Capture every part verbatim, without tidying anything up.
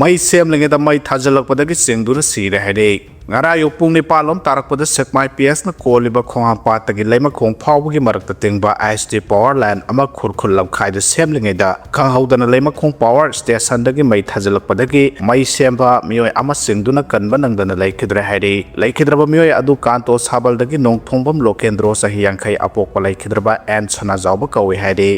ꯃꯩ ꯁꯦꯝꯂꯤꯉꯩꯗ ꯃꯩ ꯊꯥꯖꯤꯜꯂꯛꯄꯗꯒꯤ ꯆꯤꯡꯗꯨꯅ ꯁꯤꯔꯦ ꯍꯥꯏꯔꯛꯏ꯫ ꯉꯔꯥꯡ ꯑꯌꯨꯛ ꯄꯨꯡ ꯅꯤꯄꯥꯟ ꯂꯣꯝ ꯇꯥꯔꯛꯄꯗ ꯁꯦꯛꯃꯥꯏ ꯄꯤ ꯑꯦꯁꯅ ꯀꯣꯜꯂꯤꯕ ꯈꯣꯡꯍꯥꯝꯄꯥꯠꯇꯒꯤ ꯂꯩꯃꯈꯣꯡ ꯐꯥꯎꯕꯒꯤ ꯃꯔꯛꯇ ꯇꯤꯡꯕ ꯑꯥꯏ ꯑꯦꯁ ꯇꯤ ꯄꯋꯥꯔ ꯂꯥꯏꯟ ꯑꯃ ꯈꯨꯔꯈꯨꯜ ꯂꯝꯈꯥꯏꯗ ꯁꯦꯝꯂꯤꯉꯩꯗ ꯈꯪꯍꯧꯗꯅ ꯂꯩꯃꯈꯣꯡ ꯄꯋꯥꯔ ꯁ꯭ꯇꯦꯁꯟꯗꯒꯤ ꯃꯩ ꯊꯥꯖꯤꯜꯂꯛꯄꯗꯒꯤ ꯃꯩ ꯁꯦꯝꯕ ꯃꯤꯑꯣꯏ ꯑꯃ ꯆꯤꯡꯗꯨꯅ ꯀꯟꯕ ꯅꯪꯗꯅ ꯂꯩꯈꯤꯗ꯭ꯔꯦ ꯍꯥꯏꯔꯤ꯫ ꯂꯩꯈꯤꯗ꯭ꯔꯕ ꯃꯤꯑꯣꯏ ꯑꯗꯨ ꯀꯥꯟꯇꯣ ꯁꯥꯕꯜꯗꯒꯤ ꯅꯣꯡꯊꯣꯡꯕꯝ ꯂꯣꯀꯦꯟꯗ꯭ꯔꯣ ꯆꯍꯤ ꯌꯥꯡꯈꯩ ꯑꯄꯣꯛꯄ ꯂꯩꯈꯤꯗ꯭ꯔꯕ ꯑꯦꯟ ꯁꯅꯥꯖꯥꯎꯕ ꯀꯧꯏ ꯍꯥꯏꯔꯤ꯫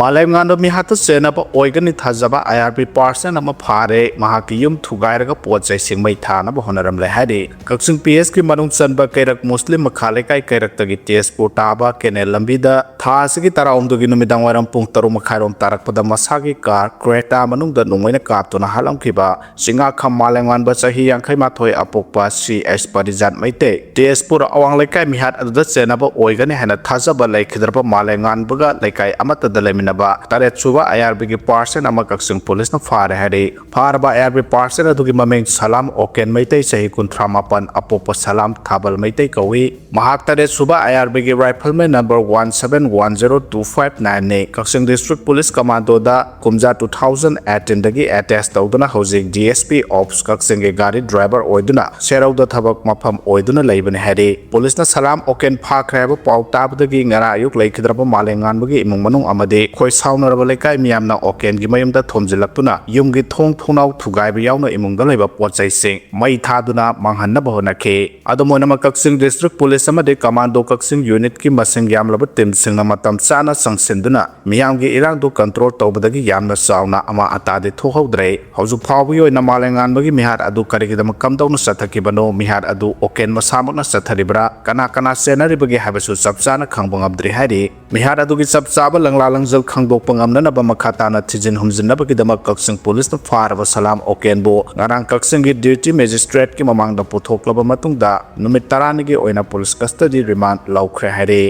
ꯃꯥꯂꯦꯝ ꯉꯥꯟꯕ ꯃꯤꯍꯥꯠꯇ ꯆꯦꯟꯅꯕ ꯑꯣꯏꯒꯅꯤ ꯊꯥꯖꯕ ꯑꯥꯏ ꯑꯥꯔ ꯕꯤ ꯄꯥꯔꯁꯟ ꯑꯃ ꯐꯥꯔꯦ꯫ ꯃꯍꯥꯛꯀꯤ ꯌꯨꯝ ꯊꯨꯒꯥꯏꯔꯒ ꯄꯣꯠ ꯆꯩꯁꯤꯡ ꯃꯩ ꯊꯥꯅꯕ ꯍꯣꯠꯅꯔꯝꯂꯦ ꯍꯥꯏꯔꯤ꯫ ꯀꯛꯆꯤꯡ ꯄꯤ ꯑꯦꯁꯀꯤ ꯃꯅꯨꯡ ꯆꯟꯕ ꯀꯩꯔꯛ ꯃꯨꯁꯂꯤꯝ ꯃꯈꯥ ꯂꯩꯀꯥꯏ ꯀꯩꯔꯛꯇꯒꯤ ꯇꯦꯖꯄꯨꯔ ꯇꯥꯕ ꯀꯦꯅꯦꯜ ꯂꯝꯕꯤꯗ ꯊꯥ ꯑꯁꯤꯒꯤ ꯇꯔꯥꯍꯨꯝꯗꯣꯏꯒꯤ ꯅꯨꯃꯤꯗꯥꯡ ꯋꯥꯏꯔꯝ ꯄꯨꯡ ꯇꯔꯨꯛ ꯃꯈꯥꯏꯔꯣꯝ ꯇꯥꯔꯛꯄꯗ ꯃꯁꯥꯒꯤ ꯀꯥꯔ ꯀ꯭ꯔꯦꯇꯥ ꯃꯅꯨꯡꯗ ꯅꯣꯡꯃꯩꯅ ꯀꯥꯞꯇꯨꯅ ꯍꯥꯠꯂꯝꯈꯤꯕ ꯆꯤꯡꯉꯥꯈꯝ ꯃꯥꯂꯦꯝꯉꯥꯟꯕ ꯆꯍꯤ ꯌꯥꯡꯈꯩ ꯃꯥꯊꯣꯏ ꯑꯄꯣꯛꯄ ꯁꯤ ꯑꯦꯁ ꯄꯔꯤꯖꯥꯠ ꯃꯩꯇꯩ ꯇꯦꯖꯄꯨꯔ ꯑꯋꯥꯡ ꯂꯩꯀꯥꯏ ꯃꯤꯍꯥꯠ ꯑꯗꯨꯗ ꯆꯦꯟꯅꯕ ꯑꯣꯏꯒꯅꯤ ꯍꯥꯏꯅ ꯊꯥꯖꯕ ꯂꯩꯈꯤꯗ꯭ꯔꯕ ꯃꯥꯂꯦꯝꯉꯥꯟꯕꯒ ꯂꯩꯀꯥꯏ ꯑꯃꯠꯇꯗ ꯂꯩꯃꯤꯟꯅꯕ ꯇꯔꯦꯠ ꯁꯨꯕ ꯑꯥꯏ ꯑꯥꯔ ꯕꯤꯒꯤ ꯄꯥꯔꯁꯟ ꯑꯃ ꯀꯛꯆꯤꯡ ꯄꯨꯂꯤꯁꯅ ꯐꯥꯔꯦ ꯍꯥꯏꯔꯤ꯫ ꯐꯥꯔꯕ ꯑꯥꯏ ꯑꯥꯔ ꯕꯤ ꯄꯥꯔꯁꯟ ꯑꯗꯨꯒꯤ ꯃꯃꯤꯡ ꯁꯂꯥꯝ ꯑꯣꯀꯦꯟ ꯃꯩꯇꯩ, ꯆꯍꯤ ꯀꯨꯟꯊ꯭ꯔꯥ ꯃꯥꯄꯟ, ꯑꯄꯣꯛꯄ ꯁꯂꯥꯝ ꯊꯥꯕꯜ ꯃꯩꯇꯩ ꯀꯧꯏ꯫ ꯃꯍꯥꯛ ꯇꯔꯦꯠ ꯁꯨꯕ ꯑꯥꯏ R ꯕꯤꯒꯤ rifleman number one seven one zero two five nine ꯅꯤ꯫ ꯀꯛꯆꯤꯡ ꯗꯤꯁꯇ꯭ꯔꯤꯛ ꯄꯨꯂꯤꯁ ꯀꯃꯥꯟꯗꯣꯗ ꯀꯨꯝꯖꯥ two thousand eighteen ꯗꯒꯤ ꯑꯦꯇꯦꯁ ꯇꯧꯗꯨꯅ ꯍꯧꯖꯤꯛ ꯗꯤ ꯑꯦꯁ ꯄꯤ ꯑꯣꯐ ꯀꯛꯆꯤꯡꯒꯤ ꯒꯥꯔꯤ ꯗ꯭ꯔꯥꯏꯚꯔ ꯑꯣꯏꯗꯨꯅ ꯁꯦꯔꯧꯗ ꯊꯕꯛ ꯃꯐꯝ ꯑꯣꯏꯗꯨꯅ ꯂꯩꯕꯅꯤ ꯍꯥꯏꯔꯤ꯫ ꯄꯨꯂꯤꯁꯅ ꯁꯂꯥꯝ ꯑꯣꯀꯦꯟ ꯐꯥꯈ꯭ꯔꯦ ꯍꯥꯏꯕ ꯄꯥꯎ ꯇꯥꯕꯗꯒꯤ ꯉꯔꯥꯡ ꯑꯌꯨꯛ ꯂꯩꯈꯤꯗ꯭ꯔꯕ ꯃꯥꯂꯦꯝꯉꯥꯟꯕꯒꯤ ꯏꯃꯨꯡ ꯃꯅꯨꯡ ꯑꯃꯗꯤ ꯈꯣꯏ ꯁꯥꯎꯅꯔꯕ ꯂꯩꯀꯥꯏ ꯃꯤꯌꯥꯝꯅ ꯑꯣꯀꯦꯟꯒꯤ ꯃꯌꯨꯝꯗ ꯊꯣꯝꯖꯤꯜꯂꯛꯇꯨꯅ ꯌꯨꯝꯒꯤ ꯊꯣꯡ ꯊꯣꯡꯅꯥꯎ ꯊꯨꯒꯥꯏꯕ ꯌꯥꯎꯅ ꯏꯃꯨꯡꯗ ꯂꯩꯕ ꯄꯣꯠ ꯆꯩꯁꯤꯡ ꯃꯩ ꯊꯥꯗꯨꯅ ꯃꯥꯡꯍꯟꯅꯕ ꯍꯣꯠꯅꯈꯤ꯫ ꯑꯗꯨꯝ ꯑꯣꯏꯅꯃꯛ, ꯀꯛꯆꯤꯡ ꯗꯤꯁꯇ꯭ꯔꯤꯛ ꯄꯨꯂꯤꯁ ꯑꯃꯗꯤ ꯀꯃꯥꯟꯗꯣ ꯀꯛꯆꯤꯡ ꯌꯨꯅꯤꯠꯀꯤ ꯃꯁꯤꯡ ꯌꯥꯝꯂꯕ ꯇꯤꯝꯁꯤꯡꯅ ꯃꯇꯝ ꯆꯥꯅ ꯆꯪꯁꯤꯟꯗꯨꯅ ꯃꯤꯌꯥꯝꯒꯤ ꯏꯔꯥꯡꯗꯨ ꯀꯟꯇ꯭ꯔꯣꯜ ꯇꯧꯕꯗꯒꯤ ꯌꯥꯝꯅ ꯆꯥꯎꯅ ꯑꯃꯥꯡ ꯑꯇꯥꯗꯤ ꯊꯣꯛꯍꯧꯗ꯭ꯔꯦ꯫ ꯍꯧꯖꯤꯛ ꯐꯥꯎꯕꯒꯤ ꯑꯣꯏꯅ ꯃꯥꯂꯦꯝꯉꯥꯟꯕꯒꯤ ꯃꯤꯍꯥꯠ ꯑꯗꯨ ꯀꯔꯤꯒꯤꯗꯃꯛ ꯀꯝꯗꯧꯅ ꯆꯠꯊꯈꯤꯕꯅꯣ, ꯃꯤꯍꯥꯠ ꯑꯗꯨ ꯑꯣꯀꯦꯟ ꯃꯁꯥꯃꯛꯅ ꯆꯠꯊꯔꯤꯕ꯭ꯔꯥ, ꯀꯅꯥ ꯀꯅꯥ ꯆꯦꯟꯅꯔꯤꯕꯒꯦ ꯍꯥꯏꯕꯁꯨ ꯆꯞ ꯆꯥꯅ ꯈꯪꯕ ꯉꯝꯗ꯭ꯔꯤ ꯍꯥꯏꯔꯤ꯫ ꯃꯤꯍꯥꯠ ꯑꯗꯨꯒꯤ ꯆꯞ ꯆꯥꯕ ꯂꯪꯂꯥ ꯂꯪꯖꯜ ꯈꯪꯗꯣꯛꯄ ꯉꯝꯅꯅꯕ ꯃꯈꯥ ꯇꯥꯅ ꯊꯤꯖꯤꯟ ꯍꯨꯝꯖꯤꯟꯅꯕꯒꯤꯗꯃꯛ ꯀꯛꯆꯤꯡ ꯄꯨꯂꯤꯁꯅ ꯐꯥꯔꯕ ꯁꯂꯥꯝ ꯑꯣꯀꯦꯟꯕꯨ ꯉꯔꯥꯡ ꯀꯛꯆꯤꯡꯒꯤ ꯗ꯭ꯌꯨꯇꯤ ꯃꯦꯖꯤꯁꯇ꯭ꯔꯦꯠꯀꯤ ꯃꯃꯥꯡꯗ ꯄꯨꯊꯣꯛꯂꯕ ꯃꯇꯨꯡꯗ ꯅꯨꯃꯤꯠ ꯇꯔꯥꯅꯤꯒꯤ ꯑꯣꯏꯅ ꯄꯨꯂꯤꯁ ꯀꯁꯇꯗꯤ ꯔꯤꯃꯥꯟꯗ ꯂꯧꯈ꯭ꯔꯦ ꯍꯥꯏꯔꯤ꯫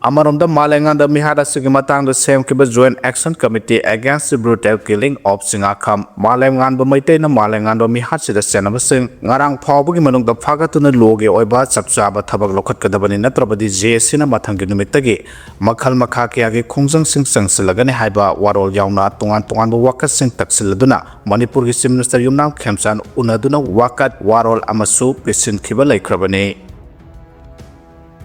ꯑꯃꯔꯣꯝꯗ, ꯃꯥꯂꯦꯝꯉꯥꯟꯕ ꯃꯤꯍꯥꯠ ꯑꯁꯤꯒꯤ ꯃꯇꯥꯡꯗ ꯁꯦꯝꯈꯤꯕ Joint Action Committee Against the Brutal Killing of Chingakham ꯃꯥꯂꯦꯝꯉꯥꯟꯕ ꯃꯩꯇꯩꯅ ꯃꯥꯂꯦꯝꯉꯥꯟꯕ ꯃꯤꯍꯥꯠꯁꯤꯗ ꯆꯦꯟꯅꯕꯁꯤꯡ ꯉꯔꯥꯡ ꯐꯥꯎꯕꯒꯤ ꯃꯅꯨꯡꯗ ꯐꯥꯒꯠꯇꯨꯅ ꯂꯣꯒꯤ ꯑꯣꯏꯕ ꯆꯞ ꯆꯥꯕ ꯊꯕꯛ ꯂꯧꯈꯠꯀꯗꯕꯅꯤ, ꯅꯠꯇ꯭ꯔꯕꯗꯤ ꯖꯦ ꯑꯦꯁ ꯁꯤꯅ ꯃꯊꯪꯒꯤ ꯅꯨꯃꯤꯠꯇꯒꯤ ꯃꯈꯜ ꯃꯈꯥ ꯀꯌꯥꯒꯤ ꯈꯣꯡꯖꯪꯁꯤꯡ ꯆꯪꯁꯤꯜꯂꯒꯅꯤ ꯍꯥꯏꯕ ꯋꯥꯔꯣꯜ ꯌꯥꯎꯅ ꯇꯣꯉꯥꯟ ꯇꯣꯉꯥꯟꯕ ꯋꯥꯀꯠꯁꯤꯡ ꯇꯛꯁꯤꯜꯂꯗꯨꯅ ꯃꯅꯤꯄꯨꯔꯒꯤ Chief Minister ꯌꯨꯝꯅꯥꯝ ꯈꯦꯝꯆꯥꯟ ꯎꯅꯗꯨꯅ ꯋꯥꯀꯠ ꯋꯥꯔꯣꯜ ꯑꯃꯁꯨ ꯄꯤꯁꯤꯟꯈꯤꯕ ꯂꯩꯈ꯭ꯔꯕꯅꯤ꯫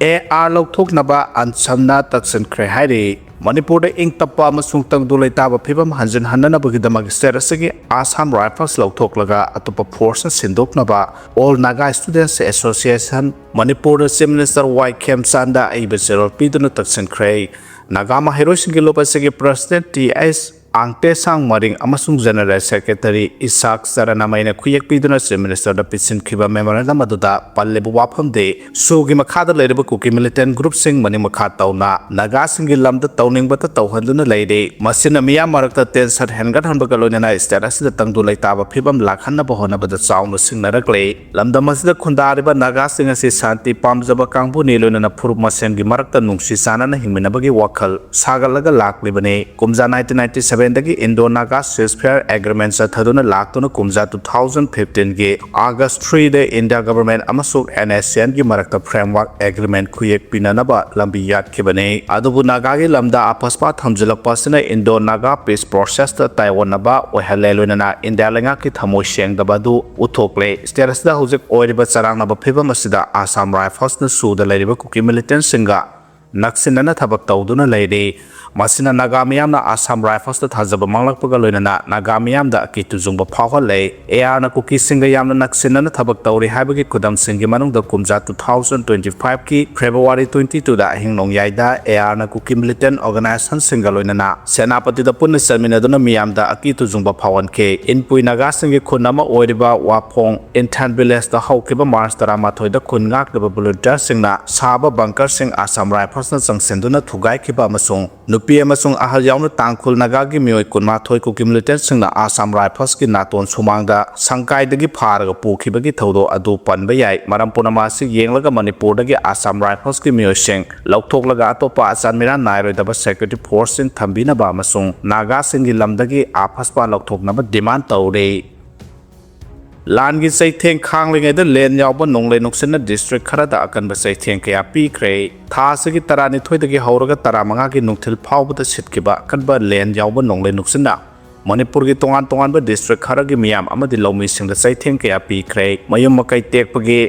ꯑꯦ ꯑꯥꯔ ꯂꯧꯊꯣꯛꯅꯕ ꯑꯟꯁꯝꯅ ꯇꯛꯁꯤꯟꯈ꯭ꯔꯦ ꯍꯥꯏꯔꯤ꯫ ꯃꯅꯤꯄꯨꯔꯗ ꯏꯪ ꯇꯞꯄ ꯑꯃꯁꯨꯡ ꯇꯪꯗꯨ ꯂꯩꯇꯥꯕ ꯐꯤꯕꯝ ꯍꯟꯖꯤꯟꯍꯟꯅꯅꯕꯒꯤꯗꯃꯛ state ꯑꯁꯤꯒꯤ Assam Rifles ꯂꯧꯊꯣꯛꯂꯒ ꯑꯇꯣꯞꯄ forceꯅ ꯁꯤꯟꯗꯣꯛꯅꯕ All Naga Students Association ꯃꯅꯤꯄꯨꯔꯗ Chief Minister ꯋꯥꯏ ꯈꯦꯝꯆꯥꯟꯗ ꯑꯏꯕ ꯆꯦꯔꯣꯜ ꯄꯤꯗꯨꯅ ꯇꯛꯁꯤꯟꯈ꯭ꯔꯦ꯫ ꯅꯥꯒꯥ ꯃꯍꯩꯔꯣꯏꯁꯤꯡꯒꯤ ꯂꯨꯞ ꯑꯁꯤꯒꯤ President ꯇꯤ ꯑꯩꯆ ꯑꯥꯡꯇꯦꯁꯥꯡ ꯃꯔꯤꯡ ꯑꯃꯁꯨꯡ General Secretary ꯏꯁꯥꯛ ꯆꯔꯅꯃꯩꯅ ꯈꯨꯌꯦꯛ ꯄꯤꯗꯨꯅ Chief Ministerꯗ ꯄꯤꯁꯤꯟꯈꯤꯕ memorandum ꯑꯗꯨꯗ ꯄꯜꯂꯤꯕ ꯋꯥꯐꯝꯗꯤ, ꯁꯨꯒꯤ ꯃꯈꯥꯗ ꯂꯩꯔꯤꯕ ꯀꯨꯀꯤ militant groupꯁꯤꯡ ꯃꯅꯤꯡ ꯃꯈꯥ ꯇꯧꯅ ꯅꯥꯒꯥꯁꯤꯡꯒꯤ ꯂꯝꯗ ꯇꯧꯅꯤꯡꯕꯇ ꯇꯧꯍꯟꯗꯨꯅ ꯂꯩꯔꯤ꯫ ꯃꯁꯤꯅ ꯃꯤꯌꯥꯝ ꯃꯔꯛꯇ tension ꯍꯦꯟꯒꯠꯍꯟꯕꯒ ꯂꯣꯏꯅꯅ state ꯑꯁꯤꯗ ꯇꯪꯗꯨ ꯂꯩꯇꯥꯕ ꯐꯤꯕꯝ ꯂꯥꯛꯍꯟꯅꯕ ꯍꯣꯠꯅꯕꯗ ꯆꯥꯎꯅ ꯁꯤꯡꯅꯔꯛꯂꯤ꯫ ꯂꯝꯗꯝ ꯑꯁꯤꯗ ꯈꯨꯟꯗꯥꯔꯤꯕ ꯅꯥꯒꯥꯁꯤꯡ ꯑꯁꯤ ꯁꯥꯟꯇꯤ ꯄꯥꯝꯖꯕ ꯀꯥꯡꯕꯨꯅꯤ, ꯂꯣꯏꯅꯅ ꯐꯨꯔꯨꯞ ꯃꯁꯦꯟꯒꯤ ꯃꯔꯛꯇ ꯅꯨꯡꯁꯤ ꯆꯥꯟꯅꯅ ꯍꯤꯡꯃꯤꯟꯅꯕꯒꯤ ꯋꯥꯈꯜ ꯁꯥꯒꯠꯂꯒ ꯂꯥꯛꯂꯤꯕꯅꯤ꯫ ꯀꯨꯝꯖꯥ nineteen ninety sevenꯗꯒꯤ Indo-Naga Ceasefire Agreement ꯆꯠꯊꯗꯨꯅ ꯂꯥꯛꯇꯨꯅ ꯀꯨꯝꯖꯥ two thousand fifteenꯒꯤ August threeꯗ India Government ꯑꯃꯁꯨꯡ NSCNꯒꯤ ꯃꯔꯛꯇ Framework Agreement ꯈꯨꯌꯦꯛ ꯄꯤꯅꯅꯕ ꯂꯝꯕꯤ ꯌꯥꯠꯈꯤꯕꯅꯤ꯫ ꯑꯗꯨꯕꯨ ꯅꯥꯒꯥꯒꯤ ꯂꯝꯗ ꯑꯄꯁꯄꯥ ꯊꯝꯖꯤꯜꯂꯛꯄ ꯑꯁꯤꯅ Indo-Naga peace processꯇ ꯇꯥꯏꯑꯣꯟꯅꯕ ꯑꯣꯏꯍꯜꯂꯦ, ꯂꯣꯏꯅꯅ ꯏꯟꯗꯤꯌꯥ ꯂꯩꯉꯥꯛꯀꯤ ꯊꯃꯣꯏ ꯁꯦꯡꯗꯕ ꯑꯗꯨ ꯎꯠꯊꯣꯛꯂꯦ꯫ State ꯑꯁꯤꯗ ꯍꯧꯖꯤꯛ ꯑꯣꯏꯔꯤꯕ ꯆꯔꯥꯡꯅꯕ ꯐꯤꯕꯝ ꯑꯁꯤꯗ Assam Riflesꯅ ꯁꯨꯗ ꯂꯩꯔꯤꯕ ꯀꯨꯀꯤ militantꯁꯤꯡꯒ ꯅꯛꯁꯤꯟꯅꯅ ꯊꯕꯛ ꯇꯧꯗꯨꯅ ꯂꯩꯔꯤ꯫ ꯃꯁꯤꯅ ꯅꯥꯒꯥ ꯃꯤꯌꯥꯝꯅ Assam Riflesꯇ ꯊꯥꯖꯕ ꯃꯥꯡꯂꯛꯄꯒ ꯂꯣꯏꯅꯅ ꯅꯥꯒꯥ ꯃꯤꯌꯥꯝꯗ ꯑꯀꯤ ꯇꯨꯖꯨꯡꯕ ꯐꯥꯎꯍꯜꯂꯦ꯫ ꯑꯦ ꯑꯥꯔꯅ ꯀꯨꯀꯤꯁꯤꯡꯒ ꯌꯥꯝꯅ ꯅꯛꯁꯤꯟꯅꯅ ꯊꯕꯛ ꯇꯧꯔꯤ ꯍꯥꯏꯕꯒꯤ ꯈꯨꯗꯝꯁꯤꯡꯒꯤ ꯃꯅꯨꯡꯗ ꯀꯨꯝꯖꯥ two thousand twenty fiveꯀꯤ February twenty twoꯗ ꯑꯍꯤꯡ ꯅꯣꯡꯌꯥꯏꯗ ꯑꯦ ꯑꯥꯔꯅ ꯀꯨꯀꯤ militant organizationꯁꯤꯡꯒ ꯂꯣꯏꯅꯅ ꯁꯦꯅꯥꯄꯇꯤꯗ ꯄꯨꯟꯅ ꯆꯠꯃꯤꯟꯅꯗꯨꯅ ꯃꯤꯌꯥꯝꯗ ꯑꯀꯤ ꯇꯨꯖꯨꯡꯕ ꯐꯥꯎꯍꯟꯈꯤ꯫ ꯏꯟꯄꯨꯏ ꯅꯥꯒꯥꯁꯤꯡꯒꯤ ꯈꯨꯟ ꯑꯃ ꯑꯣꯏꯔꯤꯕ ꯋꯥꯐꯣꯡ Inthan Villageꯇ ꯍꯧꯈꯤꯕ March ꯇꯔꯥꯃꯥꯊꯣꯏꯗ ꯈꯨꯟ ꯉꯥꯛꯂꯤꯕ volunteerꯁꯤꯡꯅ ꯁꯥꯕ bunkerꯁꯤꯡ Assam Riflesꯅ ꯆꯪꯁꯤꯟꯗꯨꯅ ꯊꯨꯒꯥꯏꯈꯤꯕ ꯑꯃꯁꯨꯡ ꯅꯨꯄꯤ ꯑꯃꯁꯨꯡ ꯑꯍꯜ ꯌꯥꯎꯅ ꯇꯥꯡꯈꯨꯜ ꯅꯥꯒꯥꯒꯤ ꯃꯤꯑꯣꯏ ꯀꯨꯟꯃꯥꯊꯣꯏ ꯀꯨꯀꯤ ꯃꯤꯂꯤꯇꯦꯟꯠꯁꯤꯡꯅ ꯑꯁꯥꯝ ꯔꯥꯏꯐꯜꯁꯀꯤ ꯅꯥꯇꯣꯟ ꯁꯨꯃꯥꯡꯗ ꯁꯪꯀꯥꯏꯗꯒꯤ ꯐꯥꯔꯒ ꯄꯨꯈꯤꯕꯒꯤ ꯊꯧꯗꯣꯛ ꯑꯗꯨ ꯄꯟꯕ ꯌꯥꯏ꯫ ꯃꯔꯝ ꯄꯨꯝꯅꯃꯛ ꯑꯁꯤ ꯌꯦꯡꯂꯒ ꯃꯅꯤꯄꯨꯔꯗꯒꯤ ꯑꯁꯥꯝ ꯔꯥꯏꯐꯜꯁꯀꯤ ꯃꯤꯑꯣꯏꯁꯤꯡ ꯂꯧꯊꯣꯛꯂꯒ ꯑꯇꯣꯞꯄ ꯑꯆꯥꯟ ꯃꯤꯔꯥꯟ ꯅꯥꯏꯔꯣꯏꯗꯕ ꯁꯦꯀ꯭ꯌꯨꯔꯤꯇꯤ ꯐꯣꯔꯁꯁꯤꯡ ꯊꯝꯕꯤꯅꯕ ꯑꯃꯁꯨꯡ ꯅꯥꯒꯥꯁꯤꯡꯒꯤ ꯂꯝꯗꯒꯤ ꯑꯥꯐꯁꯄꯥ ꯂꯧꯊꯣꯛꯅꯕ ꯗꯤꯃꯥꯟ ꯇꯧꯔꯤ꯫ ꯂꯥꯟꯒꯤ ꯆꯩꯊꯦꯡ ꯈꯥꯡꯂꯤꯉꯩꯗ ꯂꯦꯟ ꯌꯥꯎꯕ ꯅꯣꯡꯂꯩ ꯅꯨꯡꯁꯤꯠꯅ ꯗꯤꯁꯇ꯭ꯔꯤꯛ ꯈꯔꯗ ꯑꯀꯟꯕ ꯆꯩꯊꯦꯡ ꯀꯌꯥ ꯄꯤꯈ꯭ꯔꯦ꯫ ꯊꯥ ꯑꯁꯤꯒꯤ ꯇꯔꯥꯅꯤꯊꯣꯏꯗꯒꯤ ꯍꯧꯔꯒ ꯇꯔꯥꯃꯉꯥꯒꯤ ꯅꯨꯡꯊꯤꯜ ꯐꯥꯎꯕꯗ ꯁꯤꯠꯈꯤꯕ ꯑꯀꯟꯕ ꯂꯦꯟ ꯌꯥꯎꯕ ꯅꯣꯡꯂꯩ ꯅꯨꯡꯁꯤꯠꯅ ꯃꯅꯤꯄꯨꯔꯒꯤ ꯇꯣꯉꯥꯟ ꯇꯣꯉꯥꯟꯕ ꯗꯤꯁꯇ꯭ꯔꯤꯛ ꯈꯔꯒꯤ ꯃꯤꯌꯥꯝ ꯑꯃꯗꯤ ꯂꯧꯃꯤꯁꯤꯡꯗ ꯆꯩꯊꯦꯡ ꯀꯌꯥ ꯄꯤꯈ꯭ꯔꯦ꯫ ꯃꯌꯨꯝ ꯃꯀꯩ ꯇꯦꯛꯄꯒꯤ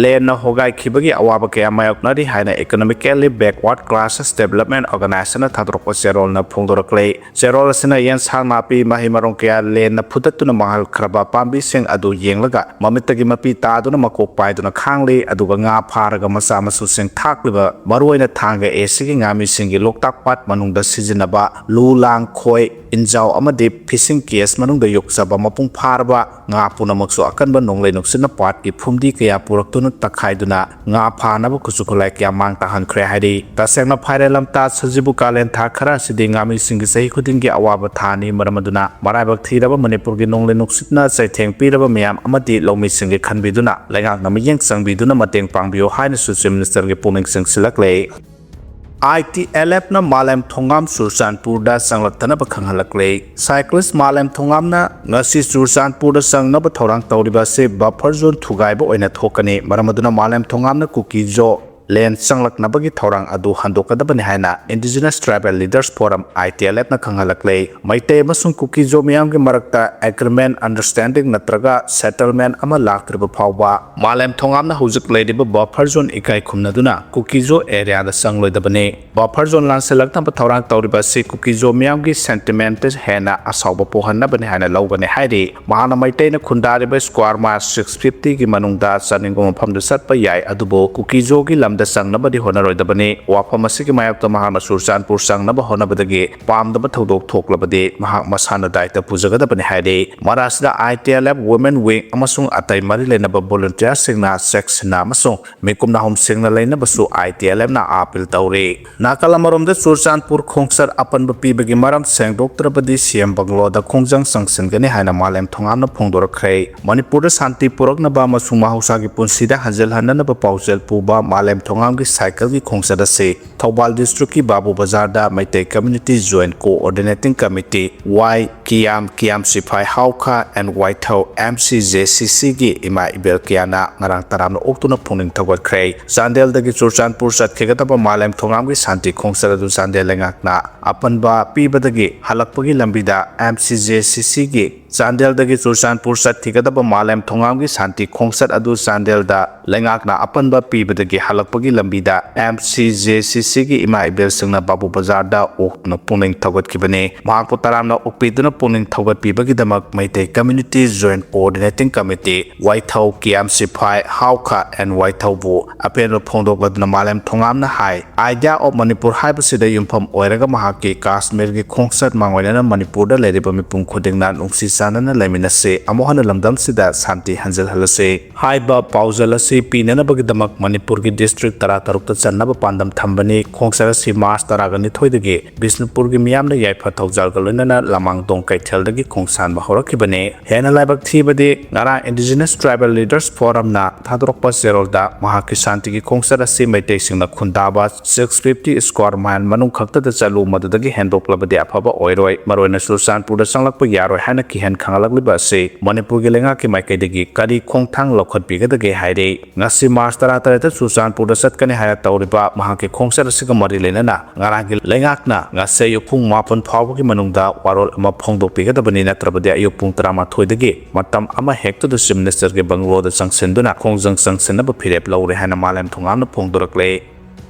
ꯂꯦꯟꯅ ꯍꯣꯒꯥꯏꯈꯤꯕꯒꯤ ꯑꯋꯥꯕ ꯀꯌꯥ ꯃꯥꯌꯣꯛꯅꯔꯤ ꯍꯥꯏꯅ Economically Backward Classes Development Organizationꯅ ꯊꯥꯗꯣꯔꯛꯄ ꯆꯦꯔꯣꯜꯅ ꯐꯣꯡꯗꯣꯔꯛꯂꯦ꯫ ꯆꯦꯔꯣꯜ ꯑꯁꯤꯅ ꯌꯦꯟꯁꯥꯡ ꯅꯥꯄꯤ, ꯃꯍꯩ ꯃꯔꯣꯡ ꯀꯌꯥ ꯂꯦꯟꯅ ꯐꯨꯗꯠꯇꯨꯅ ꯃꯥꯡꯍꯟꯈ꯭ꯔꯕ ꯄꯥꯝꯕꯤꯁꯤꯡ ꯑꯗꯨ ꯌꯦꯡꯂꯒ ꯃꯃꯤꯠꯇꯒꯤ ꯃꯄꯤ ꯇꯥꯗꯨꯅ ꯃꯀꯣꯛ ꯄꯥꯏꯗꯨꯅ ꯈꯥꯡꯂꯤ꯫ ꯑꯗꯨꯒ ꯉꯥ ꯐꯥꯔꯒ ꯃꯆꯥ ꯃꯁꯨꯁꯤꯡ ꯊꯥꯛꯂꯤꯕ ꯃꯔꯨꯑꯣꯏꯅ ꯊꯥꯡꯒ ꯑꯦꯁꯤꯒꯤ ꯉꯥꯃꯤꯁꯤꯡꯒꯤ ꯂꯣꯛꯇꯥꯛ ꯄꯥꯠ ꯃꯅꯨꯡꯗ ꯁꯤꯖꯤꯟꯅꯕ ꯂꯨ ꯂꯥꯡ, ꯈꯣꯏ, ꯏꯟꯖꯥꯎ ꯑꯃꯗꯤ fishing cage ꯃꯅꯨꯡꯗ ꯌꯣꯛꯆꯕ ꯃꯄꯨꯡ ꯐꯥꯔꯕ ꯉꯥ ꯄꯨꯝꯅꯃꯛꯁꯨ ꯑꯀꯟꯕ ꯅꯣꯡꯂꯩ ꯅꯨꯡꯁꯤꯠꯅ ꯄꯥꯠꯀꯤ ꯐꯨꯝꯗꯤ ꯀꯌꯥ ꯄꯨꯔꯛꯇꯨꯅ ꯇꯛꯈꯥꯏꯗꯨꯅ ꯉꯥ ꯐꯥꯅꯕ ꯈꯨꯠꯁꯨ ꯈꯨꯠꯂꯥꯏ ꯀꯌꯥ ꯃꯥꯡ ꯇꯥꯛꯍꯟꯈ꯭ꯔꯦ ꯍꯥꯏꯔꯤ꯫ ꯇꯁꯦꯡꯅ ꯐꯥꯏꯔꯦꯜ ꯂꯝꯇꯥ ꯁꯖꯤꯕꯨ ꯀꯥꯂꯦꯟ ꯊꯥ ꯈꯔ ꯑꯁꯤꯗꯤ ꯉꯥꯃꯤꯁꯤꯡꯒꯤ ꯆꯍꯤ ꯈꯨꯗꯤꯡꯒꯤ ꯑꯋꯥꯕ ꯊꯥꯅꯤ꯫ ꯃꯔꯝ ꯑꯗꯨꯅ ꯃꯔꯥꯏꯕꯛ ꯊꯤꯔꯕ ꯃꯅꯤꯄꯨꯔꯒꯤ ꯅꯣꯡꯂꯩ ꯅꯨꯡꯁꯤꯠꯅ ꯆꯩꯊꯦꯡ ꯄꯤꯔꯕ ꯃꯤꯌꯥꯝ ꯑꯃꯗꯤ ꯂꯧꯃꯤꯁꯤꯡꯒꯤ ꯈꯟꯕꯤꯗꯨꯅ ꯂꯩꯉꯥꯛꯅ ꯃꯤꯠꯌꯦꯡ ꯆꯪꯕꯤꯗꯨꯅ ꯃꯇꯦꯡ ꯄꯥꯡꯕꯤꯌꯨ ꯍꯥꯏꯅꯁꯨ Chief Ministerꯒꯤ ꯄꯨꯛꯅꯤꯡ ꯆꯤꯡꯁꯤꯜꯂꯛꯂꯦ꯫ ITLFꯅ ꯃꯥꯂꯦꯝ ꯊꯣꯡꯉꯥꯝ ꯆꯨꯔꯆꯥꯟꯄꯨꯔꯗ ꯆꯪꯂꯛꯇꯅꯕ ꯈꯪꯍꯜꯂꯛꯂꯦ꯫ Cyclist ꯃꯥꯂꯦꯝ ꯊꯣꯡꯉꯥꯝꯅ ꯉꯁꯤ ꯆꯨꯔꯆꯥꯟꯄꯨꯔꯗ ꯆꯪꯅꯕ ꯊꯧꯔꯥꯡ ꯇꯧꯔꯤꯕ ꯑꯁꯤ buffer zone ꯊꯨꯒꯥꯏꯕ ꯑꯣꯏꯅ ꯊꯣꯛꯀꯅꯤ꯫ ꯃꯔꯝ ꯑꯗꯨꯅ ꯃꯥꯂꯦꯝ ꯊꯣꯡꯉꯥꯝꯅ ꯀꯨꯀꯤꯖꯣ ꯂꯦꯟ ꯆꯪꯂꯛꯅꯕꯒꯤ ꯊꯧꯔꯥꯡ ꯑꯗꯨ ꯍꯟꯗꯣꯛꯀꯗꯕꯅꯤ ꯍꯥꯏꯅ Indigenous Tribal Leaders Forum, ITLFꯅ ꯈꯪꯍꯜꯂꯛꯂꯦ꯫ Meitei ꯑꯃꯁꯨꯡ ꯀꯨꯀꯤꯖꯣ ꯃꯤꯌꯥꯝꯒꯤ ꯃꯔꯛꯇ agreement, understanding ꯅꯠꯇ꯭ꯔꯒ settlement ꯑꯃ ꯂꯥꯛꯇ꯭ꯔꯤꯕ ꯐꯥꯎꯕ ꯃꯥꯂꯦꯝ ꯊꯣꯡꯉꯥꯝꯅ ꯍꯧꯖꯤꯛ ꯂꯩꯔꯤꯕ buffer zone ꯏꯀꯥꯏ ꯈꯨꯝꯅꯗꯨꯅ ꯀꯨꯀꯤꯖꯣ areaꯗ ꯆꯪꯂꯣꯏꯗꯕꯅꯤ꯫ Buffer zone ꯂꯥꯟꯁꯤꯜꯂꯛꯅꯕ ꯊꯧꯔꯥꯡ ꯇꯧꯔꯤꯕ ꯑꯁꯤ ꯀꯨꯀꯤꯖꯣ ꯃꯤꯌꯥꯝꯒꯤ sentiment ꯍꯦꯟꯅ ꯑꯁꯥꯎꯕ ꯄꯣꯛꯍꯟꯅꯕꯅꯤ ꯍꯥꯏꯅ ꯂꯧꯒꯅꯤ ꯍꯥꯏꯔꯤ꯫ ꯃꯍꯥꯛꯅ ꯃꯩꯇꯩꯅ ꯈꯨꯟꯗꯥꯔꯤꯕ square mile six fiftyꯒꯤ ꯃꯅꯨꯡꯗ ꯆꯠꯅꯤꯡꯕ ꯃꯐꯝꯗ ꯆꯠꯄ ꯌꯥꯏ, ꯑꯗꯨꯕꯨ ꯀꯨꯀꯤꯖꯣꯒꯤ ꯂꯝ ꯗ ꯆꯪꯅꯕꯗꯤ ꯍꯣꯠꯅꯔꯣꯏꯗꯕꯅꯤ꯫ ꯋꯥꯐꯝ ꯑꯁꯤꯒꯤ ꯃꯥꯌꯣꯛꯇ ꯃꯍꯥꯛꯅ ꯆꯨꯔꯆꯥꯟꯄꯨꯔ ꯆꯪꯅꯕ ꯍꯣꯠꯅꯕꯗꯒꯤ ꯄꯥꯝꯗꯕ ꯊꯧꯗꯣꯛ ꯊꯣꯛꯂꯕꯗꯤ ꯃꯍꯥꯛ ꯃꯁꯥꯅ ꯗꯥꯏꯇ ꯄꯨꯖꯒꯗꯕꯅꯤ ꯍꯥꯏꯔꯤ꯫ ꯃꯔꯥꯁꯤꯗ I T L F Women Wing ꯑꯃꯁꯨꯡ ꯑꯇꯩ ꯃꯔꯤ ꯂꯩꯅꯕ ꯚꯣꯂꯨꯟꯇꯤꯌꯔꯁꯤꯡꯅ ꯆꯦꯛꯁꯤꯟꯅ ꯑꯃꯁꯨꯡ ꯃꯤꯀꯨꯞ ꯅꯥꯍꯨꯝ ꯁꯦꯡꯅ ꯂꯩꯅꯕꯁꯨ I T L Fꯅ ꯑꯥꯄꯤꯜ ꯇꯧꯔꯤ꯫ ꯅꯥꯀꯜ ꯑꯃꯔꯣꯝꯗ ꯆꯨꯔꯆꯥꯟꯄꯨꯔ ꯈꯣꯡꯆꯠ ꯑꯄꯟꯕ ꯄꯤꯕꯒꯤ ꯃꯔꯝ ꯁꯦꯡꯗꯣꯛꯇ꯭ꯔꯕꯗꯤ C M ꯕꯪꯒꯂꯣꯗ ꯈꯣꯡꯖꯪ ꯆꯪꯁꯤꯟꯒꯅꯤ ꯍꯥꯏꯅ ꯃꯥꯂꯦꯝ ꯊꯣꯉꯥꯝꯅ ꯐꯣꯡꯗꯣꯔꯛꯈ꯭ꯔꯦ꯫ ꯃꯅꯤꯄꯨꯔꯗ ꯁꯥꯟꯇꯤ ꯄꯨꯔꯛꯅꯕ ꯑꯃꯁꯨꯡ ꯃꯍꯧꯁꯥꯒꯤ ꯄꯨꯟꯁꯤꯗ ꯍꯟꯖꯤꯜꯍꯟꯅꯅꯕ ꯄꯥꯎꯖꯦꯜ ꯄꯨꯕ ꯃꯥꯂꯦꯝ ꯊꯣꯉꯥꯝꯒꯤ ꯁꯥꯏꯀꯜꯒꯤ ꯈꯣꯡꯆꯠ ꯑꯁꯤ ꯊꯧꯕꯥꯜ ꯗꯤꯁꯇ꯭ꯔꯤꯛꯀꯤ ꯕꯥꯕꯨ ꯕꯖꯥꯔꯗ Meitei Community Joint Coordinating Committee, Y ꯀꯤꯌꯥꯝ, ꯀꯤꯌꯥꯝ ꯁꯤꯐꯥꯏ ꯍꯥꯎꯈꯥ and ꯋꯥꯏꯊꯧ, M C J C Cꯒꯤ ꯏꯃꯥ ꯏꯕꯦꯜ ꯀꯌꯥꯅ ꯉꯔꯥꯡ ꯇꯔꯥꯝꯅ ꯑꯣꯛꯇꯨꯅ ꯄꯨꯛꯅꯤꯡ ꯊꯧꯒꯠꯈ꯭ꯔꯦ꯫ ꯆꯥꯟꯗꯦꯜꯗꯒꯤ ꯆꯨꯔꯆꯥꯟꯄꯨꯔ ꯆꯠꯈꯤꯒꯗꯕ ꯃꯥꯂꯦꯝ ꯊꯣꯉꯥꯝꯒꯤ ꯁꯥꯟꯇꯤ ꯈꯣꯡꯆꯠ ꯑꯗꯨ ꯆꯥꯟꯗꯦꯜ ꯂꯩꯉꯥꯛꯅ ꯑꯄꯟꯕ ꯄꯤꯕꯗꯒꯤ ꯍꯜꯂꯛꯄꯒꯤ ꯂꯝꯕꯤꯗ M C J C Cꯒꯤ ꯆꯥꯟꯗꯦꯜꯗꯒꯤ Churachandpur ꯆꯠꯈꯤꯒꯗꯕ ꯃꯥꯂꯦꯝ ꯊꯣꯉꯥꯝꯒꯤ ꯁꯥꯟꯇꯤ ꯈꯣꯡꯆꯠ ꯑꯗꯨ ꯆꯥꯟꯗꯦꯜꯗ ꯂꯩꯉꯥꯛꯅ ꯑꯄꯟꯕ ꯄꯤꯕꯗꯒꯤ ꯍꯜꯂꯛꯄꯒꯤ ꯂꯝꯕꯤꯗ M C J C Cꯒꯤ ꯏꯃꯥ ꯏꯕꯦꯜꯁꯤꯡꯅ ꯕꯥꯕꯨ ꯕꯖꯥꯔꯗ ꯑꯣꯛꯇꯨꯅ ꯄꯨꯛꯅꯤꯡ ꯊꯧꯒꯠꯈꯤꯕꯅꯤ꯫ ꯃꯍꯥꯛꯄꯨ ꯇꯔꯥꯝꯅ ꯑꯣꯛꯄꯤꯗꯨꯅ ꯄꯨꯛꯅꯤꯡ ꯊꯧꯒꯠꯄꯤꯕꯒꯤꯗꯃꯛ Meitei Community Joint Coordinating Committee, ꯋꯥꯏꯊꯧ, ꯀꯤꯌꯥꯝ ꯁꯤꯐꯥꯏ ꯍꯥꯎꯈꯥ and ꯋꯥꯏꯊꯧꯕꯨ ꯑꯄꯦꯟꯕ ꯐꯣꯡꯗꯣꯛꯂꯗꯨꯅ ꯃꯥꯂꯦꯝ ꯊꯣꯉꯥꯝꯅ ꯍꯥꯏ, Idea of Manipur ꯍꯥꯏꯕꯁꯤꯗ ꯌꯨꯝꯐꯝ ꯑꯣꯏꯔꯒ ꯃꯍꯥꯛꯀꯤ ꯀꯥꯁꯃꯤꯔꯒꯤ ꯈꯣꯡꯆꯠ ꯃꯥꯡꯑꯣꯏꯅꯅ ꯃꯅꯤꯄꯨꯔꯗ ꯂꯩꯔꯤꯕ ꯃꯤꯄꯨꯝ ꯈꯨꯗꯤꯡꯅ ꯅꯨꯡꯁꯤ ꯆꯥꯟꯅꯅ ꯂꯩꯃꯤꯟꯅꯁꯤ, ꯑꯃꯨꯛ ꯍꯟꯅ ꯂꯝꯗꯝꯁꯤꯗ ꯁꯥꯟꯇꯤ ꯍꯟꯖꯤꯜꯍꯜꯂꯁꯤ ꯍꯥꯏꯕ ꯄꯥꯎꯖꯦꯜ ꯑꯁꯤ ꯄꯤꯅꯅꯕꯒꯤꯗꯃꯛ ꯃꯅꯤꯄꯨꯔꯒꯤ ꯗꯤꯁꯇ꯭ꯔꯤꯛ ꯇꯔꯥꯇꯔꯨꯛꯇ ꯆꯟꯅꯕ ꯄꯥꯟꯗꯝ ꯊꯝꯕꯅꯤ꯫ ꯈꯣꯡꯆꯠ ꯑꯁꯤ ꯃꯥꯔꯆ ꯇꯔꯥꯒ ꯅꯤꯊꯣꯏꯗꯒꯤ ꯕꯤꯁꯅꯨꯄꯨꯔꯒꯤ ꯃꯤꯌꯥꯝꯅ ꯌꯥꯏꯐ ꯊꯧꯖꯥꯜꯒ ꯂꯣꯏꯅꯅ ꯂꯃꯥꯡꯗꯣꯡ ꯀꯩꯊꯦꯜꯗꯒꯤ ꯈꯣꯡꯁꯥꯟꯕ ꯍꯧꯔꯛꯈꯤꯕꯅꯤ꯫ ꯍꯦꯟꯅ ꯂꯥꯏꯕꯛ ꯊꯤꯕꯗꯤ, ꯉꯔꯥꯡ Indigenous Tribal Leaders Forumꯅ ꯊꯥꯗꯣꯔꯛꯄ ꯆꯦꯔꯣꯜꯗ ꯃꯍꯥꯛꯀꯤ ꯁꯥꯟꯇꯤꯒꯤ ꯈꯣꯡꯆꯠ ꯑꯁꯤ ꯃꯩꯇꯩꯁꯤꯡꯅ ꯈꯨꯟꯗꯥꯕ six fifty square mile ꯃꯅꯨꯡ ꯈꯛꯇꯗ ꯆꯠꯂꯨ, ꯃꯗꯨꯗꯒꯤ ꯍꯦꯟꯗꯣꯛꯂꯕꯗꯤ ꯑꯐꯕ ꯑꯣꯏꯔꯣꯏ, ꯃꯔꯨꯑꯣꯏꯅ ꯆꯨꯔꯆꯥꯟꯄꯨꯔꯗ ꯆꯪꯂꯛꯄ ꯌꯥꯔꯣꯏ ꯍꯥꯏꯅ ꯀꯤꯍꯟ ꯈꯪꯍꯜꯂꯛꯂꯤꯕ ꯑꯁꯤ ꯃꯅꯤꯄꯨꯔꯒꯤ ꯂꯩꯉꯥꯛꯀꯤ ꯃꯥꯏꯀꯩꯗꯒꯤ ꯀꯔꯤ ꯈꯣꯡꯊꯥꯡ ꯂꯧꯈꯠꯄꯤꯒꯗꯒꯦ ꯍꯥꯏꯔꯤ꯫ ꯉꯁꯤ ꯃꯥꯔꯆ ꯇꯔꯥꯇꯔꯦꯠꯇ ꯆꯨꯔꯆꯥꯟꯄꯨꯔꯗ ꯆꯠꯀꯅꯤ ꯍꯥꯏꯅ ꯇꯧꯔꯤꯕ ꯃꯍꯥꯛꯀꯤ ꯈꯣꯡꯆꯠ ꯑꯁꯤꯒ ꯃꯔꯤ ꯂꯩꯅꯅ ꯉꯔꯥꯡꯒꯤ ꯂꯩꯉꯥꯛꯅ ꯉꯁꯤ ꯑꯌꯨꯛ ꯄꯨꯡ ꯃꯥꯄꯟ ꯐꯥꯎꯕꯒꯤ ꯃꯅꯨꯡꯗ ꯋꯥꯔꯣꯜ ꯑꯃ ꯐꯣꯡꯗꯣꯛꯄꯤꯒꯗꯕꯅꯤ, ꯅꯠꯇ꯭ꯔꯕꯗꯤ ꯑꯌꯨꯛ ꯄꯨꯡ ꯇꯔꯥꯃꯥꯊꯣꯏꯗꯒꯤ ꯃꯇꯝ ꯑꯃ ꯍꯦꯛꯇꯗ Chief Ministerꯒꯤ ꯕꯪꯒꯂꯣꯗ ꯆꯪꯁꯤꯟꯗꯨꯅ ꯈꯣꯡꯖꯪ ꯆꯪꯁꯤꯟꯅꯕ ꯐꯤꯔꯦꯞ ꯂꯧꯔꯦ ꯍꯥꯏꯅ ꯃꯥꯂꯦꯝ ꯊꯣꯉꯥꯝꯅ ꯐꯣꯡꯗꯣꯔꯛꯂꯦ꯫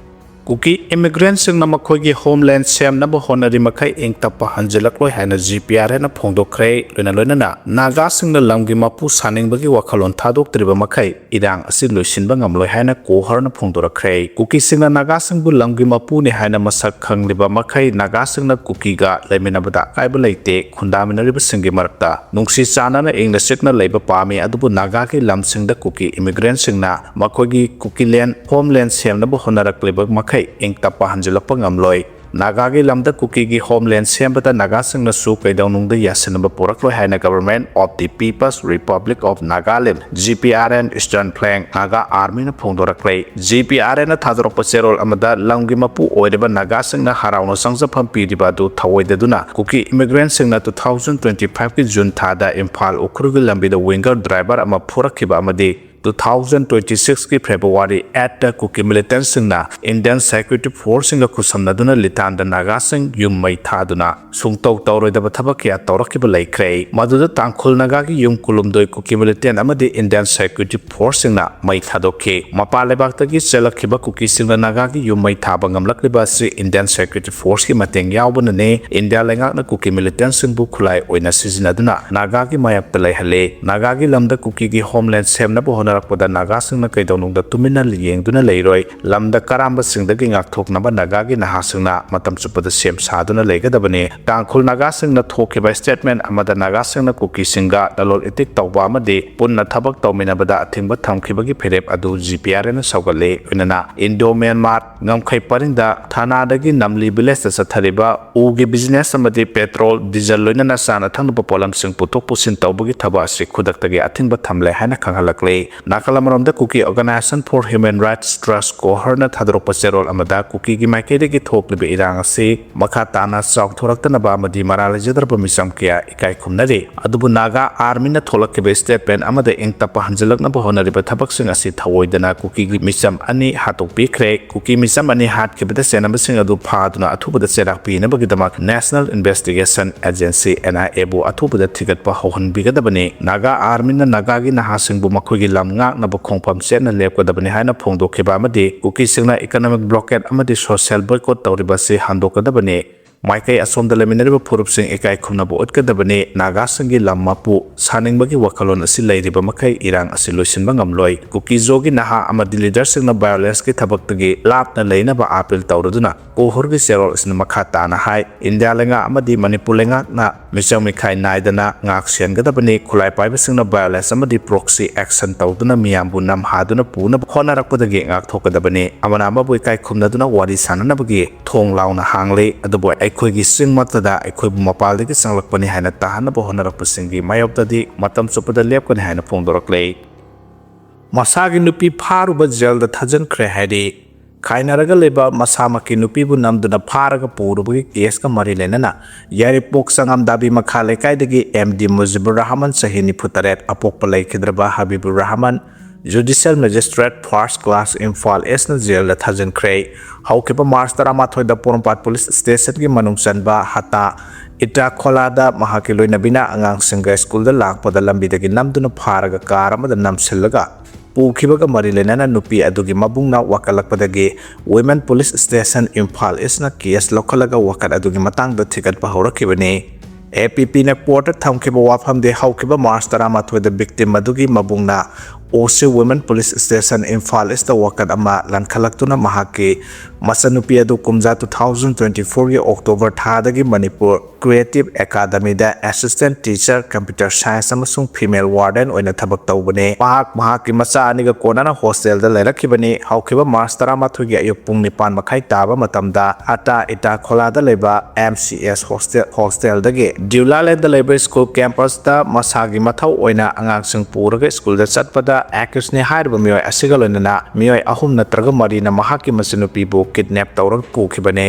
ꯀꯨꯀꯤ ꯏꯃꯤꯒ꯭ꯔꯦꯟꯁꯤꯡꯅ ꯃꯈꯣꯏꯒꯤ ꯍꯣꯝꯂꯦꯟ ꯁꯦꯝꯅꯕ ꯍꯣꯠꯅꯔꯤ ꯃꯈꯩ ꯏꯪ ꯇꯞꯄ ꯍꯟꯖꯤꯜꯂꯛꯂꯣꯏ ꯍꯥꯏꯅ ꯖꯤ ꯄꯤ ꯑꯥꯔ ꯑꯦꯟꯅ ꯐꯣꯡꯗꯣꯛꯈ꯭ꯔꯦ꯫ ꯂꯣꯏꯅ ꯂꯣꯏꯅꯅ ꯅꯥꯒꯥꯁꯤꯡꯅ ꯂꯝꯒꯤ ꯃꯄꯨ ꯁꯥꯅꯤꯡꯕꯒꯤ ꯋꯥꯈꯜꯂꯣꯟ ꯊꯥꯗꯣꯛꯇ꯭ꯔꯤꯕ ꯃꯈꯩ ꯏꯔꯥꯡ ꯑꯁꯤ ꯂꯣꯏꯁꯤꯟꯕ ꯉꯝꯂꯣꯏ ꯍꯥꯏꯅ ꯀꯣꯍꯔꯅ ꯐꯣꯡꯗꯣꯔꯛꯈ꯭ꯔꯦ꯫ ꯀꯨꯀꯤꯁꯤꯡꯅ ꯅꯥꯒꯥꯁꯤꯡꯕꯨ ꯂꯝꯒꯤ ꯃꯄꯨꯅꯤ ꯍꯥꯏꯅ ꯃꯁꯛ ꯈꯪꯂꯤꯕ ꯃꯈꯩ ꯅꯥꯒꯥꯁꯤꯡꯅ ꯀꯨꯀꯤꯒ ꯂꯩꯃꯤꯟꯅꯕꯗ ꯑꯀꯥꯏꯕ ꯂꯩꯇꯦ꯫ ꯈꯨꯟꯗꯥꯃꯤꯟꯅꯔꯤꯕꯁꯤꯡꯒꯤ ꯃꯔꯛꯇ ꯅꯨꯡꯁꯤ ꯆꯥꯟꯅꯅ ꯏꯪꯅ ꯆꯤꯛꯅ ꯂꯩꯕ ꯄꯥꯝꯃꯤ, ꯑꯗꯨꯕꯨ ꯅꯥꯒꯥꯒꯤ ꯂꯝꯁꯤꯡꯗ ꯀꯨꯀꯤ ꯏꯃꯤꯒ꯭ꯔꯦꯟꯁꯤꯡꯅ ꯃꯈꯣꯏꯒꯤ ꯀꯨꯀꯤꯂꯦꯟ ꯍꯣꯝꯂꯦꯟ ꯁꯦꯝꯅꯕ ꯍꯣꯠꯅꯔꯛꯂꯤꯕ ꯃꯈꯩ ꯏꯪ ꯇꯞꯄ ꯍꯟꯖꯤꯜꯂꯛꯄ ꯉꯝꯂꯣꯏ꯫ ꯅꯥꯒꯥꯒꯤ ꯂꯝꯗ ꯀꯨꯀꯤꯒꯤ ꯍꯣꯝꯂꯦꯟ ꯁꯦꯝꯕꯗ ꯅꯥꯒꯥꯁꯤꯡꯅꯁꯨ ꯀꯩꯗꯧꯅꯨꯡꯗ ꯌꯥꯁꯤꯟꯅꯕ ꯄꯨꯔꯛꯂꯣꯏ ꯍꯥꯏꯅ Government of the People's Republic of Nagaland, G P R N, Eastern Flank Naga Armyꯅ ꯐꯣꯡꯗꯣꯔꯛꯂꯦ꯫ ꯖꯤ ꯄꯤ ꯑꯥꯔ ꯑꯦꯟꯅ ꯊꯥꯗꯣꯔꯛꯄ ꯆꯦꯔꯣꯜ ꯑꯃꯗ ꯂꯝꯒꯤ ꯃꯄꯨ ꯑꯣꯏꯔꯤꯕ ꯅꯥꯒꯥꯁꯤꯡꯅ ꯍꯔꯥꯎꯅ ꯆꯪꯖꯐꯝ ꯄꯤꯔꯤꯕ ꯑꯗꯨ ꯊꯧꯑꯣꯏꯗꯗꯨꯅ ꯀꯨꯀꯤ ꯏꯃꯤꯒ꯭ꯔꯦꯟꯁꯤꯡꯅ two thousand twenty five ꯀꯤ ꯖꯨꯟ ꯊꯥꯗ ꯏꯝꯐꯥꯜ ꯎꯈ꯭ꯔꯨꯜꯒꯤ ꯂꯝꯕꯤꯗ winger driver ꯑꯃ ꯐꯨꯔꯛꯈꯤꯕ ꯑꯃꯗꯤ two thousand twenty six ꯀꯤ February eight ꯇ ꯀꯨꯀꯤ ꯃꯤꯂꯤꯇꯦꯟꯁꯤꯡꯅ Indian Security Forceꯁꯤꯡꯒ ꯈꯨꯠꯁꯝꯅꯗꯨꯅ ꯂꯤꯇꯥꯟꯗ ꯅꯥꯒꯥꯁꯤꯡ ꯌꯨꯝ ꯃꯩ ꯊꯥꯗꯨꯅ ꯁꯨꯡꯇꯧ ꯇꯧꯔꯣꯏꯗꯕ ꯊꯕꯛ ꯀꯌꯥ ꯇꯧꯔꯛꯈꯤꯕ ꯂꯩꯈ꯭ꯔꯦ꯫ ꯃꯗꯨꯗ ꯇꯥꯡꯈꯨꯜ ꯅꯥꯒꯥꯒꯤ ꯌꯨꯝ ꯀꯨꯟꯍꯨꯝꯗꯣꯏ ꯀꯨꯀꯤ ꯃꯤꯂꯤꯇꯦꯟ ꯑꯃꯗꯤ Indian Security Forceꯁꯤꯡꯅ ꯃꯩ ꯊꯥꯗꯣꯛꯈꯤ꯫ ꯃꯄꯥꯟ ꯂꯩꯕꯥꯛꯇꯒꯤ ꯆꯦꯜꯂꯛꯈꯤꯕ ꯀꯨꯀꯤꯁꯤꯡꯅ ꯅꯥꯒꯥꯒꯤ ꯌꯨꯝ ꯃꯩ ꯊꯥꯕ ꯉꯝꯂꯛꯂꯤꯕ ꯑꯁꯤ Indian Security Forceꯀꯤ ꯃꯇꯦꯡ ꯌꯥꯎꯕꯅꯅꯤ꯫ ꯏꯟꯗꯤꯌꯥ ꯂꯩꯉꯥꯛꯅ ꯀꯨꯀꯤ ꯃꯤꯂꯤꯇꯦꯟꯁꯤꯡꯕꯨ ꯈꯨꯠꯂꯥꯏ ꯑꯣꯏꯅ ꯁꯤꯖꯤꯟꯅꯗꯨꯅ ꯅꯥꯒꯥꯒꯤ ꯃꯥꯌꯣꯛꯇ ꯂꯩꯍꯜꯂꯤ꯫ ꯅꯥꯒꯥꯒꯤ ꯂꯝꯗ ꯀꯨꯀꯤꯒꯤ ꯍꯣꯝꯂꯦꯟ ꯁꯦꯝꯅꯕ ꯍꯣꯠꯅꯔꯛꯄꯗ ꯅꯥꯒꯥꯁꯤꯡꯅ ꯀꯩꯗꯧꯅꯨꯡꯗ ꯇꯨꯃꯤꯟꯅ ꯌꯦꯡꯗꯨꯅ ꯂꯩꯔꯣꯏ꯫ ꯂꯝꯗ ꯀꯔꯥꯝꯕꯁꯤꯡꯗꯒꯤ ꯉꯥꯛꯊꯣꯛꯅꯕ ꯅꯥꯒꯥꯒꯤ ꯅꯍꯥꯁꯤꯡꯅ ꯃꯇꯝ ꯆꯨꯞꯄꯗ ꯁꯦꯝ ꯁꯥꯗꯨꯅ ꯂꯩꯒꯗꯕꯅꯤ꯫ ꯇꯥꯡꯈꯨꯜ ꯅꯥꯒꯥꯁꯤꯡꯅ ꯊꯣꯛꯈꯤꯕ statement ꯑꯃꯗ ꯅꯥꯒꯥꯁꯤꯡꯅ ꯀꯨꯀꯤꯁꯤꯡꯒ ꯂꯂꯣꯟ ꯏꯇꯤꯛ ꯇꯧꯕ ꯑꯃꯗꯤ ꯄꯨꯟꯅ ꯊꯕꯛ ꯇꯧꯃꯤꯟꯅꯕꯗ ꯑꯊꯤꯡꯕ ꯊꯝꯈꯤꯕꯒꯤ ꯐꯤꯔꯦꯞ ꯑꯗꯨ ꯖꯤ ꯄꯤ ꯑꯥꯔ ꯑꯦꯟꯅ ꯁꯧꯒꯠꯂꯤ꯫ ꯂꯣꯏꯅꯅ ꯏꯟꯗꯣ ꯃ꯭ꯌꯥꯟꯃꯥꯔ ꯉꯝꯈꯩ ꯄꯔꯤꯡꯗ ꯊꯥꯅꯥꯗꯒꯤ ꯅꯝꯂꯤ village ꯇ ꯆꯠꯊꯔꯤꯕ ꯎꯒꯤ business ꯑꯃꯗꯤ petrol, diesel ꯂꯣꯏꯅꯅ ꯆꯥꯅ ꯊꯛꯅꯕ ꯄꯣꯠꯂꯝꯁꯤꯡ ꯄꯨꯊꯣꯛ ꯄꯨꯁꯤꯟ ꯇꯧꯕꯒꯤ ꯊꯕꯛ ꯑꯁꯤ ꯈꯨꯗꯛꯇꯒꯤ ꯑꯊꯤꯡꯕ ꯊꯝꯂꯦ ꯍꯥꯏꯅ ꯈꯪꯍꯜꯂꯛꯂꯤ꯫ ꯅꯥꯀꯜ ꯑꯃꯔꯣꯝꯗ Kuki Organisation for Human Rights Trust, ꯀꯣꯍꯔꯅ ꯊꯥꯗꯣꯔꯛꯄ ꯆꯦꯔꯣꯜ ꯑꯃꯗ ꯀꯨꯀꯤꯒꯤ ꯃꯥꯏꯀꯩꯗꯒꯤ ꯊꯣꯛꯂꯤꯕ ꯏꯔꯥꯡ ꯑꯁꯤ ꯃꯈꯥ ꯇꯥꯅ ꯆꯥꯎꯊꯣꯔꯛꯇꯅꯕ ꯑꯃꯗꯤ ꯃꯔꯥꯜ ꯂꯩꯖꯗ꯭ꯔꯕ ꯃꯤꯆꯝ ꯀꯌꯥ ꯏꯀꯥꯏ ꯈꯨꯝꯅꯔꯤ꯫ ꯑꯗꯨꯕꯨ ꯅꯥꯒꯥ ꯑꯥꯔꯃꯤꯅ ꯊꯣꯛꯂꯛꯈꯤꯕ statement ꯑꯃꯗ ꯏꯪ ꯇꯞꯄ ꯍꯟꯖꯤꯜꯂꯛꯅꯕ ꯍꯣꯠꯅꯔꯤꯕ ꯊꯕꯛꯁꯤꯡ ꯑꯁꯤ ꯊꯧꯑꯣꯏꯗꯅ ꯀꯨꯀꯤꯒꯤ ꯃꯤꯆꯝ ꯑꯅꯤ ꯍꯥꯠꯇꯣꯛꯄꯤꯈ꯭ꯔꯦ꯫ ꯀꯨꯀꯤ ꯃꯤꯆꯝ ꯑꯅꯤ ꯍꯥꯠꯈꯤꯕꯗ ꯆꯦꯟꯅꯕꯁꯤꯡ ꯑꯗꯨ ꯐꯥꯗꯨꯅ ꯑꯊꯨꯕꯗ ꯆꯩꯔꯥꯛ ꯄꯤꯅꯕꯒꯤꯗꯃꯛ National Investigation Agency, N I A ꯕꯨ ꯑꯊꯨꯕꯗ ꯊꯤꯒꯠꯄ ꯍꯧꯍꯟꯕꯤꯒꯗꯕꯅꯤ꯫ ꯅꯥꯒꯥ ꯑꯥꯔꯃꯤꯅ ꯅꯥꯒꯥꯒꯤ ꯅꯍꯥꯁꯤꯡꯕꯨ ꯃꯈꯣꯏꯒꯤ ꯂꯝ ꯉꯥꯛꯅꯕ ꯈꯣꯡꯐꯝ ꯆꯦꯠꯅ ꯂꯦꯞꯀꯗꯕꯅꯤ ꯍꯥꯏꯅ ꯐꯣꯡꯗꯣꯛꯈꯤꯕ ꯑꯃꯗꯤ ꯀꯨꯀꯤꯁꯤꯡꯅ economic blockade ꯑꯃꯗꯤ social boycott ꯇꯧꯔꯤꯕ ꯑꯁꯤ ꯍꯟꯗꯣꯛꯀꯗꯕꯅꯤ꯫ ꯃꯥꯏꯀꯩ ꯑꯁꯣꯝꯗ ꯂꯩꯃꯤꯟꯅꯔꯤꯕ ꯐꯨꯔꯨꯞꯁꯤꯡ ꯏꯀꯥꯏ ꯈꯨꯝꯅꯕ ꯎꯠꯀꯗꯕꯅꯤ꯫ ꯅꯥꯒꯥꯁꯤꯡꯒꯤ ꯂꯝ ꯃꯄꯨ ꯁꯥꯅꯤꯡꯕꯒꯤ ꯋꯥꯈꯜꯂꯣꯟ ꯑꯁꯤ ꯂꯩꯔꯤꯕ ꯃꯈꯩ ꯏꯔꯥꯡ ꯑꯁꯤ ꯂꯣꯏꯁꯤꯟꯕ ꯉꯝꯂꯣꯏ꯫ ꯀꯨꯀꯤꯖꯣꯒꯤ ꯅꯍꯥ ꯑꯃꯗꯤ leaderꯁꯤꯡꯅ violenceꯀꯤ ꯊꯕꯛꯇꯒꯤ ꯂꯥꯞꯅ ꯂꯩꯅꯕ appeal ꯇꯧꯔꯗꯨꯅ ꯀꯣꯍꯨꯔꯒꯤ ꯆꯦꯔꯣꯜ ꯑꯁꯤꯅ ꯃꯈꯥ ꯇꯥꯅ ꯍꯥꯏ, ꯏꯟꯗꯤꯌꯥ ꯂꯩꯉꯥꯛ ꯑꯃꯗꯤ ꯃꯅꯤꯄꯨꯔ ꯂꯩꯉꯥꯛꯅ ꯃꯤꯆꯪ ꯃꯤꯈꯥꯏ ꯅꯥꯏꯗꯅ ꯉꯥꯛ ꯁꯦꯟꯒꯗꯕꯅꯤ꯫ ꯈꯨꯠꯂꯥꯏ ꯄꯥꯏꯕꯁꯤꯡꯅ violence ꯑꯃꯗꯤ proxy action ꯇꯧꯗꯨꯅ ꯃꯤꯌꯥꯝꯕꯨ ꯅꯝꯍꯥꯗꯨꯅ ꯄꯨꯅꯕ ꯍꯣꯠꯅꯔꯛꯄꯗꯒꯤ ꯉꯥꯛꯊꯣꯛꯀꯗꯕꯅꯤ꯫ ꯑꯃꯅ ꯑꯃꯕꯨ ꯏꯀꯥꯏ ꯈꯨꯝꯅꯗꯨꯅ ꯋꯥꯔꯤ ꯁꯥꯅꯅꯕꯒꯤ ꯊꯣꯡ ꯂꯥꯎꯅ ꯍꯥꯡꯂꯤ, ꯑꯗꯨꯕꯨ ꯑꯩꯈꯣꯏꯒꯤ ꯆꯤꯡꯃꯛꯇꯗ ꯑꯩꯈꯣꯏꯕꯨ ꯃꯄꯥꯜꯗꯒꯤ ꯆꯪꯂꯛꯄꯅꯤ ꯍꯥꯏꯅ ꯇꯥꯍꯟꯅꯕ ꯍꯣꯠꯅꯔꯛꯄꯁꯤꯡꯒꯤ ꯃꯥꯌꯣꯛꯇꯗꯤ ꯃꯇꯝ ꯆꯨꯞꯄꯗ ꯂꯦꯞꯀꯅꯤ ꯍꯥꯏꯅ ꯐꯣꯡꯗꯣꯔꯛꯂꯤ꯫ ꯃꯁꯥꯒꯤ ꯅꯨꯄꯤ ꯐꯥꯔꯨꯕ ꯖꯦꯜꯗ ꯊꯥꯖꯤꯟꯈ꯭ꯔꯦ ꯍꯥꯏꯔꯤ꯫ ꯈꯥꯏꯅꯔꯒ ꯂꯩꯕ ꯃꯁꯥꯃꯛꯀꯤ ꯅꯨꯄꯤꯕꯨ ꯅꯝꯗꯨꯅ ꯐꯥꯔꯒ ꯄꯨꯔꯨꯕꯒꯤ ꯀꯦꯁꯀ ꯃꯔꯤ ꯂꯩꯅꯅ ꯌꯥꯏꯔꯤꯄꯣꯛ ꯆꯉꯥꯝꯗꯥꯕꯤ ꯃꯈꯥ ꯂꯩꯀꯥꯏꯗꯒꯤ ꯑꯦꯝ ꯗꯤ ꯃꯨꯖꯤꯕꯨꯔ ꯔꯍꯃꯟ, ꯆꯍꯤ ꯅꯤꯐꯨ ꯇꯔꯦꯠ, ꯑꯄꯣꯛꯄ ꯂꯩꯈꯤꯗ꯭ꯔꯕ ꯍꯕꯤꯕꯨꯔ Rahman, Judicial Magistrate, First Class, Imphal ꯏꯁꯅ ꯖꯦꯜꯗ ꯊꯥꯖꯤꯟꯈ꯭ꯔꯦ꯫ ꯍꯧꯈꯤꯕ ꯃꯥꯔꯆ ꯇꯔꯥꯃꯥꯊꯣꯏꯗ ꯄꯣꯔꯣꯝꯄꯥꯠ ꯄꯨꯂꯤꯁ ꯁ꯭ꯇꯦꯁꯟꯒꯤ ꯃꯅꯨꯡ ꯆꯟꯕ ꯍꯇꯥ ꯏꯇꯥꯈꯣꯂꯥꯗ ꯃꯍꯥꯛꯀꯤ ꯂꯣꯏꯅꯕꯤꯅ ꯑꯉꯥꯡꯁꯤꯡꯒ ꯁ꯭ꯀꯨꯜꯗ ꯂꯥꯛꯄꯗ ꯂꯝꯕꯤꯗꯒꯤ ꯅꯝꯗꯨꯅ ꯐꯥꯔꯒ ꯀꯥꯔ ꯑꯃꯗ ꯅꯝꯁꯤꯜꯂꯒ ꯄꯨꯈꯤꯕꯒ ꯃꯔꯤ ꯂꯩꯅꯅ ꯅꯨꯄꯤ ꯑꯗꯨꯒꯤ ꯃꯕꯨꯡꯅ ꯋꯥꯀꯠꯂꯛꯄꯗꯒꯤ Women Police Station, ꯏꯝꯐꯥꯜ ꯏꯁꯅ ꯀꯦꯁ ꯂꯧꯈꯠꯂꯒ ꯋꯥꯀꯠ ꯑꯗꯨꯒꯤ ꯃꯇꯥꯡꯗ ꯊꯤꯒꯠꯄ ꯍꯧꯔꯛꯈꯤꯕꯅꯤ꯫ ꯑꯦ ꯄꯤ ꯄꯤꯅ ꯀꯣꯔꯠꯇ ꯊꯝꯈꯤꯕ ꯋꯥꯐꯝꯗꯤ ꯍꯧꯈꯤꯕ ꯃꯥꯔꯆ ꯇꯔꯥꯃꯥꯊꯣꯏꯗ victim ꯑꯗꯨꯒꯤ ꯃꯕꯨꯡꯅ ꯑꯣ ꯁꯤ Women Police Station, Imphal east ꯋꯥꯀꯠ ꯑꯃ ꯂꯟꯈꯠꯂꯛꯇꯨꯅ ꯃꯍꯥꯛꯀꯤ ꯃꯆꯟꯅꯨꯄꯤ ꯑꯗꯨ ꯀꯨꯝꯖꯥ two thousand twenty fourꯒꯤ October ꯊꯥꯗꯒꯤ Manipur Creative Academyꯗ Assistant Teacher, Computer Science ꯑꯃꯁꯨꯡ Female Warden ꯑꯣꯏꯅ ꯊꯕꯛ ꯇꯧꯕꯅꯤ꯫ ꯃꯍꯥꯛ ꯃꯍꯥꯛꯀꯤ ꯃꯆꯥ ꯑꯅꯤꯒ ꯀꯣꯟꯅꯅ ꯍꯣꯁꯇꯦꯜꯗ ꯂꯩꯔꯛꯈꯤꯕꯅꯤ꯫ ꯍꯧꯈꯤꯕ ꯃꯥꯔꯆ ꯇꯔꯥꯃꯥꯊꯣꯏꯒꯤ ꯑꯌꯨꯛ ꯄꯨꯡ ꯅꯤꯄꯥꯟ ꯃꯈꯥꯏ ꯇꯥꯕ ꯃꯇꯝꯗ ꯍꯇꯥ ꯏꯇꯥꯈꯣꯂꯥꯗ ꯂꯩꯕ ꯑꯦꯝ ꯁꯤ ꯑꯦꯁ ꯍꯣꯁꯇꯦꯜ, ꯍꯣꯁꯇꯦꯜꯗꯒꯤ ꯗ꯭ꯌꯨꯂꯥꯂꯦꯟꯗ ꯂꯩꯕ ꯁ꯭ꯀꯨꯜ ꯀꯦꯝꯄꯁꯇ ꯃꯁꯥꯒꯤ ꯃꯊꯧ ꯑꯣꯏꯅ ꯑꯉꯥꯡꯁꯤꯡ ꯄꯨꯔꯒ ꯁ꯭ꯀꯨꯜꯗ ꯆꯠꯄꯗ ꯑꯦꯀ꯭ꯌꯨꯁꯅꯤ ꯍꯥꯏꯔꯤꯕ ꯃꯤꯑꯣꯏ ꯑꯁꯤꯒ ꯂꯣꯏꯅꯅ ꯃꯤꯑꯣꯏ ꯑꯍꯨꯝ ꯅꯠꯇ꯭ꯔꯒ ꯃꯔꯤꯅ ꯃꯍꯥꯛꯀꯤ ꯃꯆꯟꯅꯨꯄꯤꯕꯨ kidnap ꯇꯧꯔꯒ ꯄꯨꯈꯤꯕꯅꯤ꯫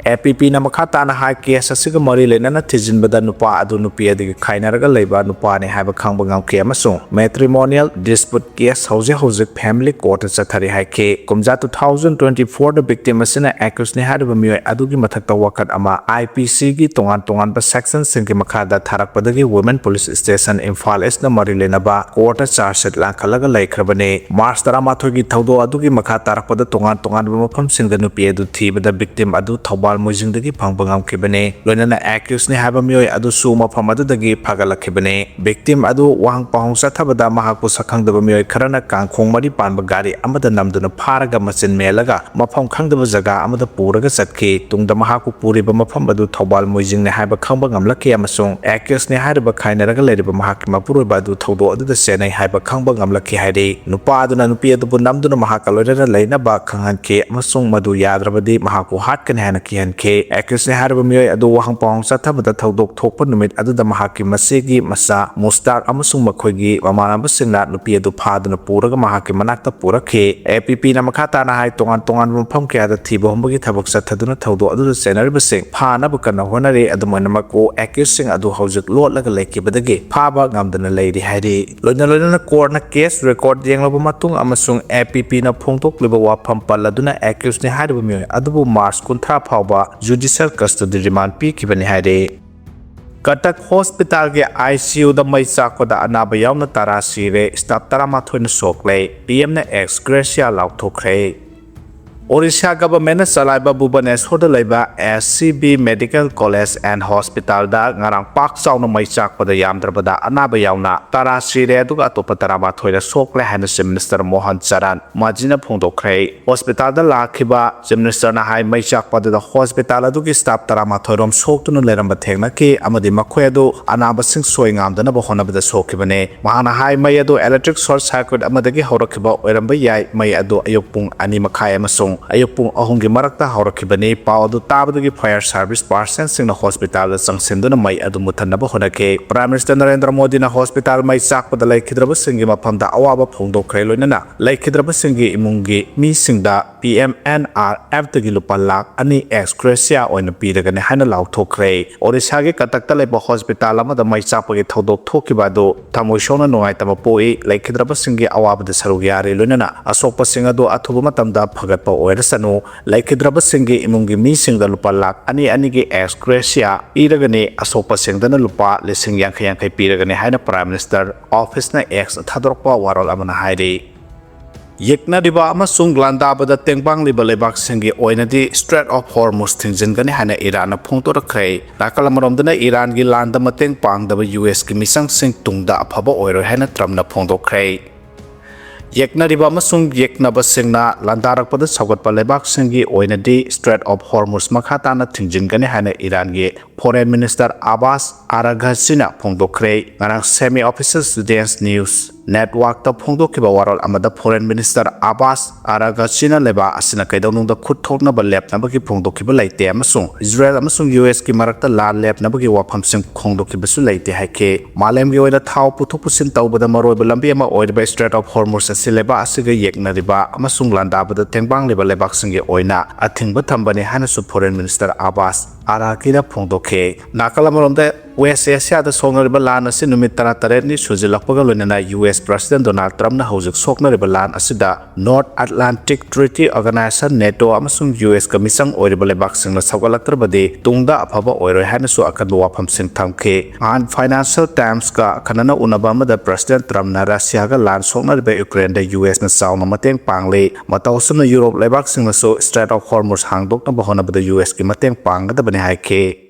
ꯑꯦ ꯄꯤ ꯄꯤꯅ ꯃꯈꯥ ꯇꯥꯅ ꯍꯥꯏ, ꯀꯦꯁ ꯑꯁꯤꯒ ꯃꯔꯤ ꯂꯩꯅꯅ ꯊꯤꯖꯤꯟꯕꯗ ꯅꯨꯄꯥ ꯑꯗꯨ ꯅꯨꯄꯤ ꯑꯗꯨꯒꯤ ꯈꯥꯏꯅꯔꯒ ꯂꯩꯕ ꯅꯨꯄꯥꯅꯤ ꯍꯥꯏꯕ ꯈꯪꯕ ꯉꯝꯈꯤ ꯑꯃꯁꯨꯡ ꯃꯦꯇ꯭ꯔꯤꯃꯣꯅꯤꯌꯦꯜ ꯗꯤꯁꯄ꯭ꯌꯨꯠ ꯀꯦꯁ ꯍꯧꯖꯤꯛ ꯍꯧꯖꯤꯛ ꯐꯦꯃꯤꯂꯤ ꯀꯣꯔꯠꯇ ꯆꯠꯊꯔꯤ ꯍꯥꯏꯈꯤ꯫ ꯀꯨꯝꯖꯥ two thousand twenty fourꯗ ꯚꯤꯛꯇꯤꯝ ꯑꯁꯤꯅ ꯑꯦꯀ꯭ꯌꯨꯁꯅꯤ ꯍꯥꯏꯔꯤꯕ ꯃꯤꯑꯣꯏ ꯑꯗꯨꯒꯤ ꯃꯊꯛꯇ ꯋꯥꯀꯠ ꯑꯃ ꯑꯥꯏ ꯄꯤ ꯁꯤꯒꯤ ꯇꯣꯉꯥꯟ ꯇꯣꯉꯥꯟꯕ ꯁꯦꯛꯁꯟꯁꯤꯡꯒꯤ ꯃꯈꯥꯗ ꯊꯥꯔꯛꯄꯗꯒꯤ ꯋꯨꯃꯦꯟ ꯄꯨꯂꯤꯁ ꯁ꯭ꯇꯦꯁꯟ ꯏꯝꯐꯥꯜ ꯏꯁꯅ ꯃꯔꯤ ꯂꯩꯅꯕ ꯀꯣꯔꯠꯇ ꯆꯥꯔꯖ ꯁꯤꯠ ꯂꯥꯡꯈꯠꯂꯒ ꯂꯩꯈ꯭ꯔꯕꯅꯤ꯫ ꯃꯥꯔꯆ ꯇꯔꯥꯃꯥꯊꯣꯏꯒꯤ ꯊꯧꯗꯣꯛ ꯑꯗꯨꯒꯤ ꯃꯈꯥ ꯇꯥꯔꯛꯄꯗ ꯇꯣꯉꯥꯟ ꯇꯣꯉꯥꯟꯕ ꯃꯐꯝꯁꯤꯡꯗ ꯅꯨꯄꯤ ꯑꯗꯨ ꯊꯤꯕꯗ ꯚꯤꯛꯇꯤꯝ ꯑꯗꯨ ꯊꯧꯕꯥꯜ ꯃꯣꯏꯖꯤꯡꯗꯒꯤ ꯐꯪꯕ ꯉꯝꯈꯤꯕꯅꯤ꯫ ꯂꯣꯏꯅꯅ ꯑꯦꯀ꯭ꯌꯨꯁꯅꯤ ꯍꯥꯏꯕ ꯃꯤꯑꯣꯏ ꯑꯗꯨꯁꯨ ꯃꯐꯝ ꯑꯗꯨꯗꯒꯤ ꯐꯒꯠꯂꯛꯈꯤꯕꯅꯤ꯫ ꯚꯤꯛꯇꯤꯝ ꯑꯗꯨ ꯋꯥꯍꯪ ꯄꯥꯎꯍꯪ ꯆꯠꯊꯕꯗ ꯃꯍꯥꯛꯄꯨ ꯁꯛꯈꯪꯗꯕ ꯃꯤꯑꯣꯏ ꯈꯔꯅ ꯀꯥꯡꯈꯣꯡ ꯃꯔꯤ ꯄꯥꯟꯕ ꯒꯥꯔꯤ ꯑꯃꯗ ꯅꯝꯗꯨꯅ ꯐꯥꯔꯒ ꯃꯆꯤꯟ ꯃꯦꯜꯂꯒ ꯃꯐꯝ ꯈꯪꯗꯕ ꯖꯒꯥ ꯑꯃꯗ ꯄꯨꯔꯒ ꯆꯠꯈꯤ꯫ ꯇꯨꯡꯗ ꯃꯍꯥꯛꯄꯨ ꯄꯨꯔꯤꯕ ꯃꯐꯝ ꯑꯗꯨ ꯊꯧꯕꯥꯜ ꯃꯣꯏꯖꯤꯡꯅꯤ ꯍꯥꯏꯕ ꯈꯪꯕ ꯉꯝꯂꯛꯈꯤ ꯑꯃꯁꯨꯡ ꯑꯦꯀ꯭ꯌꯨꯁꯅꯤ ꯍꯥꯏꯔꯤꯕ ꯈꯥꯏꯅꯔꯒ ꯂꯩꯔꯤꯕ ꯃꯍꯥꯛꯀꯤ ꯃꯄꯨꯔꯣꯏꯕ ꯑꯗꯨ ꯊꯧꯗꯣꯛ ꯑꯗꯨꯗ ꯆꯦꯟꯅꯩ ꯍꯥꯏꯕ ꯈꯪꯕ ꯉꯝꯂꯛꯈꯤ ꯍꯥꯏꯔꯤ꯫ ꯅꯨꯄꯥ ꯑꯗꯨꯅ ꯅꯨꯄꯤ ꯑꯗꯨꯕꯨ ꯅꯝꯗꯨꯅ ꯃꯍꯥꯛꯀ ꯂꯣꯏꯅꯅ ꯂꯩꯅꯕ ꯈꯪꯍꯟꯈꯤ ꯑꯃꯁꯨꯡ ꯃꯗꯨ ꯌꯥꯗ꯭ꯔꯕꯗꯤ ꯃꯍꯥꯛꯄꯨ ꯍꯥꯠꯀꯅꯤ ꯍꯥꯏꯅ ꯀꯤꯍꯟꯈꯤ꯫ ꯑꯦꯀ꯭ꯌꯨꯁꯅꯤ ꯍꯥꯏꯔꯤꯕ ꯃꯤꯑꯣꯏ ꯑꯗꯨ ꯋꯥꯍꯪ ꯄꯥꯎꯍꯪ ꯆꯠꯊꯕꯗ ꯊꯧꯗꯣꯛ ꯊꯣꯛꯄ ꯅꯨꯃꯤꯠ ꯑꯗꯨꯗ ꯃꯍꯥꯛꯀꯤ ꯃꯆꯦꯒꯤ ꯃꯆꯥ ꯃꯨꯁꯇꯥꯛ ꯑꯃꯁꯨꯡ ꯃꯈꯣꯏꯒꯤ ꯃꯃꯥꯟꯅꯕꯁꯤꯡꯅ ꯅꯨꯄꯤ ꯑꯗꯨ ꯐꯥꯗꯨꯅ ꯄꯨꯔꯒ ꯃꯍꯥꯛꯀꯤ ꯃꯅꯥꯛꯇ ꯄꯨꯔꯛꯈꯤ꯫ ꯑꯦ ꯄꯤ ꯄꯤꯅ ꯃꯈꯥ ꯇꯥꯅ ꯍꯥꯏ, ꯇꯣꯉꯥꯟ ꯇꯣꯉꯥꯟꯕ ꯃꯐꯝ ꯀꯌꯥꯗ ꯊꯤꯕ ꯍꯨꯝꯕꯒꯤ ꯊꯕꯛ ꯆꯠꯊꯗꯨꯅ ꯊꯧꯗꯣꯛ ꯑꯗꯨꯗ ꯆꯦꯟꯅꯔꯤꯕꯁꯤꯡ ꯐꯥꯅꯕ ꯀꯟꯅ ꯍꯣꯠꯅꯔꯤ꯫ ꯑꯗꯨꯝ ꯑꯣꯏꯅꯃꯛ, ꯑꯦꯀ꯭ꯌꯨꯁꯁꯤꯡ ꯑꯗꯨ ꯍꯧꯖꯤꯛ ꯂꯣꯠꯂꯒ ꯂꯩꯈꯤꯕꯗꯒꯤ ꯐꯥꯕ ꯉꯝꯗꯅ ꯂꯩꯔꯤ ꯍꯥꯏꯔꯤ꯫ ꯂꯣꯏꯅ ꯂꯣꯏꯅꯅ ꯀꯣꯔꯠꯅ ꯀꯦꯁ ꯔꯦꯀꯣꯔꯗ ꯌꯦꯡꯂꯕ ꯃꯇꯨꯡ ꯑꯃꯁꯨꯡ ꯑꯦ ꯄꯤ ꯄꯤꯅ ꯐꯣꯡꯗꯣꯛꯂꯤꯕ ꯋꯥꯐꯝ ꯄꯜꯂꯗꯨꯅ ꯑꯦꯀ꯭ꯌꯨꯁꯅꯤ ꯍꯥꯏꯔꯤꯕ ꯃꯤꯑꯣꯏ ꯑꯗꯨꯕꯨ ꯃꯥꯔꯆ ꯀꯨꯟꯊ꯭ꯔꯥ ꯐꯥꯎꯕ ꯖꯨꯗꯤꯁꯤꯌꯦꯜ ꯀꯁꯇꯗꯤ ꯔꯤꯃꯥꯟꯗ ꯄꯤꯈꯤꯕꯅꯤ ꯍꯥꯏꯔꯤ꯫ ꯀꯇꯛ ꯍꯣꯁꯄꯤꯇꯥꯜꯒꯤ ꯑꯥꯏ ꯁꯤ ꯌꯨꯗ ꯃꯩ ꯆꯥꯛꯄꯗ ꯑꯅꯥꯕ ꯌꯥꯎꯅ ꯇꯔꯥ ꯁꯤꯔꯦ, ꯁ꯭ꯇꯥꯐ ꯇꯔꯥꯃꯥꯊꯣꯏꯅ ꯁꯣꯛꯂꯦ꯫ ꯄꯤ ꯑꯦꯝꯅ ꯑꯦꯛꯁ ꯒ꯭ꯔꯦꯁꯤꯌꯥ ꯂꯥꯎꯊꯣꯛꯈ꯭ꯔꯦ꯫ ꯑꯣꯔꯤꯁꯥ ꯒꯚꯔꯟꯃꯦꯟꯠꯅ ꯆꯂꯥꯏꯕ ꯚꯨꯕꯅꯦꯁꯣꯔꯗ ꯂꯩꯕ S C B medical college and ꯍꯣꯁꯄꯤꯇꯥꯜꯗ ꯉꯔꯥꯡ ꯄꯥꯛ ꯆꯥꯎꯅ ꯃꯩ ꯆꯥꯛꯄꯗ ꯌꯥꯝꯗ꯭ꯔꯕꯗ ꯑꯅꯥꯕ ꯌꯥꯎꯅ ꯇꯔꯥ ꯁꯤꯔꯦ, ꯑꯗꯨꯒ ꯑꯇꯣꯞꯄ ꯇꯔꯥꯃꯥꯊꯣꯏꯅ ꯁꯣꯛꯂꯦ ꯍꯥꯏꯅ ꯆꯤꯐ ꯃꯤꯅꯤꯁꯇꯔ ꯃꯣꯍꯟ ꯆꯔꯟ ꯃꯥꯖꯤꯅ ꯐꯣꯡꯗꯣꯛꯈ꯭ꯔꯦ꯫ ꯍꯣꯁꯄꯤꯇꯥꯜꯗ ꯂꯥꯛꯈꯤꯕ ꯆꯤꯐ ꯃꯤꯅꯤꯁꯇꯔꯅ ꯍꯥꯏ, ꯃꯩ ꯆꯥꯛꯄ ꯑꯗꯨꯗ ꯍꯣꯁꯄꯤꯇꯥꯜ ꯑꯗꯨꯒꯤ ꯁ꯭ꯇꯥꯐ ꯇꯔꯥꯃꯥꯊꯣꯏ ꯔꯣꯝ ꯁꯣꯛꯇꯨꯅ ꯂꯩꯔꯝꯕ ꯊꯦꯡꯅꯈꯤ ꯑꯃꯗꯤ ꯃꯈꯣꯏ ꯑꯗꯨ ꯑꯅꯥꯕꯁꯤꯡ ꯁꯣꯏ ꯉꯥꯝꯗꯅꯕ ꯍꯣꯠꯅꯕꯗ ꯁꯣꯛꯈꯤꯕꯅꯤ꯫ ꯃꯍꯥꯛꯅ ꯍꯥꯏ, ꯃꯩ ꯑꯗꯨ ꯏꯂꯦꯛꯇ꯭ꯔꯤꯛ ꯁꯣꯔꯠ ꯁꯔꯀ꯭ꯌꯨꯠ ꯑꯃꯗꯒꯤ ꯍꯧꯔꯛꯈꯤꯕ ꯑꯣꯏꯔꯝꯕ ꯌꯥꯏ꯫ ꯃꯩ ꯑꯗꯨ ꯑꯌꯨꯛ ꯄꯨꯡ ꯑꯅꯤ ꯃꯈꯥꯏ ꯑꯃꯁꯨꯡ ꯑꯌꯨꯛ ꯄꯨꯡ ꯑꯍꯨꯝꯒꯤ ꯃꯔꯛꯇ ꯍꯧꯔꯛꯈꯤꯕꯅꯤ꯫ ꯄꯥꯎ ꯑꯗꯨ ꯇꯥꯕꯗꯒꯤ fire service personnelꯁꯤꯡꯅ hospitalꯗ ꯆꯪꯁꯤꯟꯗꯨꯅ ꯃꯩ ꯑꯗꯨ ꯃꯨꯠꯊꯠꯅꯕ ꯍꯣꯠꯅꯈꯤ꯫ Prime Minister ꯅꯔꯦꯟꯗ꯭ꯔ ꯃꯣꯗꯤꯅ hospital ꯃꯩ ꯆꯥꯛꯄꯗ ꯂꯩꯈꯤꯗ꯭ꯔꯕꯁꯤꯡꯒꯤ ꯃꯐꯝꯗ ꯑꯋꯥꯕ ꯐꯣꯡꯗꯣꯛꯈ꯭ꯔꯦ, ꯂꯣꯏꯅꯅ ꯂꯩꯈꯤꯗ꯭ꯔꯕꯁꯤꯡꯒꯤ ꯏꯃꯨꯡꯒꯤ ꯃꯤꯁꯤꯡꯗ P M N R F ꯇꯒꯤ ꯂꯨꯄꯥ ꯂꯥꯈ ꯑꯅꯤ ex gratia ꯑꯣꯏꯅ ꯄꯤꯔꯒꯅꯤ ꯍꯥꯏꯅ ꯂꯥꯎꯊꯣꯛꯈ꯭ꯔꯦ꯫ ꯑꯣꯔꯤꯁꯥꯒꯤ ꯀꯇꯛꯇ ꯂꯩꯕ hospital ꯑꯃꯗ ꯃꯩ ꯆꯥꯛꯄꯒꯤ ꯊꯧꯗꯣꯛ ꯊꯣꯛꯈꯤꯕ ꯑꯗꯨ ꯊꯃꯣꯏ ꯁꯣꯛꯅ ꯅꯨꯡꯉꯥꯏꯇꯕ ꯄꯣꯛꯏ꯫ ꯂꯩꯈꯤꯗ꯭ꯔꯕꯁꯤꯡꯒꯤ ꯑꯋꯥꯕꯗ ꯁꯔꯨꯛ ꯌꯥꯔꯤ, ꯂꯣꯏꯅꯅ ꯑꯁꯣꯛꯄꯁꯤꯡ ꯑꯗꯨ ꯑꯊꯨꯕ ꯃꯇꯝꯗ ꯐꯒꯠꯄ ꯑꯣꯏꯔꯁꯅꯨ꯫ ꯂꯩꯈꯤꯗ꯭ꯔꯕꯁꯤꯡꯒꯤ ꯏꯃꯨꯡꯒꯤ ꯃꯤꯁꯤꯡꯗ ꯂꯨꯄꯥ ꯂꯥꯈ ꯑꯅꯤ ꯑꯅꯤꯒꯤ ex gratia ꯄꯤꯔꯒꯅꯤ, ꯑꯁꯣꯛꯄꯁꯤꯡꯗꯅ ꯂꯨꯄꯥ ꯂꯤꯁꯤꯡ ꯌꯥꯡꯈꯩ ꯌꯥꯡꯈꯩ ꯄꯤꯔꯒꯅꯤ ꯍꯥꯏꯅ Prime Minister officeꯅ X ꯊꯥꯗꯣꯔꯛꯄ ꯋꯥꯔꯣꯜ ꯑꯃꯅ ꯍꯥꯏꯔꯤ꯫ ꯌꯦꯛꯅꯔꯤꯕ ꯑꯃꯁꯨꯡ ꯂꯥꯟꯗꯥꯕꯗ ꯇꯦꯡꯕꯥꯡꯂꯤꯕ ꯂꯩꯕꯥꯛꯁꯤꯡꯒꯤ ꯑꯣꯏꯅꯗꯤ Strait of Hormuz ꯊꯤꯡꯖꯤꯟꯒꯅꯤ ꯍꯥꯏꯅ ꯏꯔꯥꯟꯅ ꯐꯣꯡꯗꯣꯔꯛꯈ꯭ꯔꯦ꯫ ꯅꯥꯀꯜ ꯑꯃꯔꯣꯝꯗꯅ ꯏꯔꯥꯟꯒꯤ ꯂꯥꯟꯗ ꯃꯇꯦꯡ ꯄꯥꯡꯗꯕ U Sꯀꯤ ꯃꯤꯁꯪꯁꯤꯡ ꯇꯨꯡꯗ ꯑꯐꯕ ꯑꯣꯏꯔꯣꯏ ꯍꯥꯏꯅ ꯇ꯭ꯔꯝꯞꯅ ꯐꯣꯡꯗꯣꯛꯈ꯭ꯔꯦ꯫ ꯌꯦꯛꯅꯔꯤꯕ ꯑꯃꯁꯨꯡ ꯌꯦꯛꯅꯕꯁꯤꯡꯅ ꯂꯥꯟꯗꯥꯔꯛꯄꯗ ꯁꯧꯒꯠꯄ ꯂꯩꯕꯥꯛꯁꯤꯡꯒꯤ ꯑꯣꯏꯅꯗꯤ Strait of Hormuz ꯃꯈꯥ ꯇꯥꯅ ꯊꯤꯡꯖꯤꯟꯒꯅꯤ ꯍꯥꯏꯅ ꯏꯔꯥꯟꯒꯤ Foreign Minister Abbas Araghchina ꯐꯣꯡꯗꯣꯛꯈ꯭ꯔꯦ꯫ ꯉꯔꯥꯡ semi official Sudanese news networkꯇ ꯐꯣꯡꯗꯣꯛꯈꯤꯕ ꯋꯥꯔꯣꯜ ꯑꯃꯗ Foreign Minister Abbas Araghchina ꯂꯩꯕꯥꯛ ꯑꯁꯤꯅ ꯀꯩꯗꯧꯅꯨꯡꯗ ꯈꯨꯠ ꯊꯣꯛꯅꯕ ꯂꯦꯞꯅꯕꯒꯤ ꯐꯣꯡꯗꯣꯛꯈꯤꯕ ꯂꯩꯇꯦ ꯑꯃꯁꯨꯡ ꯏꯖꯔꯦꯜ ꯑꯃꯁꯨꯡ U Sꯀꯤ ꯃꯔꯛꯇ ꯂꯥꯟ ꯂꯦꯞꯅꯕꯒꯤ ꯋꯥꯐꯝꯁꯤꯡ ꯐꯣꯡꯗꯣꯛꯈꯤꯕꯁꯨ ꯂꯩꯇꯦ ꯍꯥꯏꯈꯤ꯫ ꯃꯥꯂꯦꯝꯒꯤ ꯑꯣꯏꯅ ꯊꯥꯎ ꯄꯨꯊꯣꯛ ꯄꯨꯁꯤꯟ ꯇꯧꯕꯗ ꯃꯔꯨꯑꯣꯏꯕ ꯂꯝꯕꯤ ꯑꯃ ꯑꯣꯏꯔꯤꯕ Strait of Hormuz ꯑꯁꯤ ꯂꯩꯕꯥꯛ ꯑꯁꯤꯒ ꯌꯦꯛꯅꯔꯤꯕ ꯑꯃꯁꯨꯡ ꯂꯥꯟꯗꯥꯕꯗ ꯇꯦꯡꯕꯥꯡꯂꯤꯕ ꯂꯩꯕꯥꯛꯁꯤꯡꯒꯤ ꯑꯣꯏꯅ ꯑꯊꯤꯡꯕ ꯊꯝꯕꯅꯤ ꯍꯥꯏꯅꯁꯨ Foreign Minister Abbas Araghchina ꯐꯣꯡꯗꯣꯛꯈꯤ꯫ ꯅꯥꯀꯜ ꯑꯃꯔꯣꯝꯗ West Asiaꯗ ꯁꯣꯛꯅꯔꯤꯕ ꯂꯥꯟ ꯑꯁꯤ ꯅꯨꯃꯤꯠ ꯇꯔꯥꯇꯔꯦꯠꯅꯤ ꯁꯨꯖꯤꯜꯂꯛꯄꯒ ꯂꯣꯏꯅꯅ U S President Donald Trumpꯅ ꯍꯧꯖꯤꯛ ꯁꯣꯛꯅꯔꯤꯕ ꯂꯥꯟ ꯑꯁꯤꯗ North Atlantic Treaty Organization, NATO, ꯑꯃꯁꯨꯡ U Sꯀ ꯃꯤꯆꯪ ꯑꯣꯏꯔꯤꯕ ꯂꯩꯕꯥꯛꯁꯤꯡꯅ ꯁꯧꯒꯠꯂꯛꯇ꯭ꯔꯕꯗꯤ ꯇꯨꯡꯗ ꯑꯐꯕ ꯑꯣꯏꯔꯣꯏ ꯍꯥꯏꯅꯁꯨ ꯑꯀꯟꯕ ꯋꯥꯐꯝꯁꯤꯡ ꯊꯝꯈꯤ꯫ ꯅꯍꯥꯟ Financial Timesꯀ ꯑꯈꯟꯅꯅ ꯎꯅꯕ ꯑꯃꯗ President Trumpꯅ Russiaꯒ ꯂꯥꯟ ꯁꯣꯛꯅꯔꯤꯕ Ukraineꯗ U Sꯅ ꯆꯥꯎꯅ ꯃꯇꯦꯡ ꯄꯥꯡꯂꯤ꯫ ꯃꯇꯧ ꯑꯁꯨꯝꯅ Europe ꯂꯩꯕꯥꯛꯁꯤꯡꯅꯁꯨ Strait of Hormuz ꯍꯥꯡꯗꯣꯛꯅꯕ ꯍꯣꯠꯅꯕꯗ U Sꯀꯤ ꯃꯇꯦꯡ ꯄꯥꯡꯒꯗꯕꯅꯤ ꯍꯥꯏꯈꯤ꯫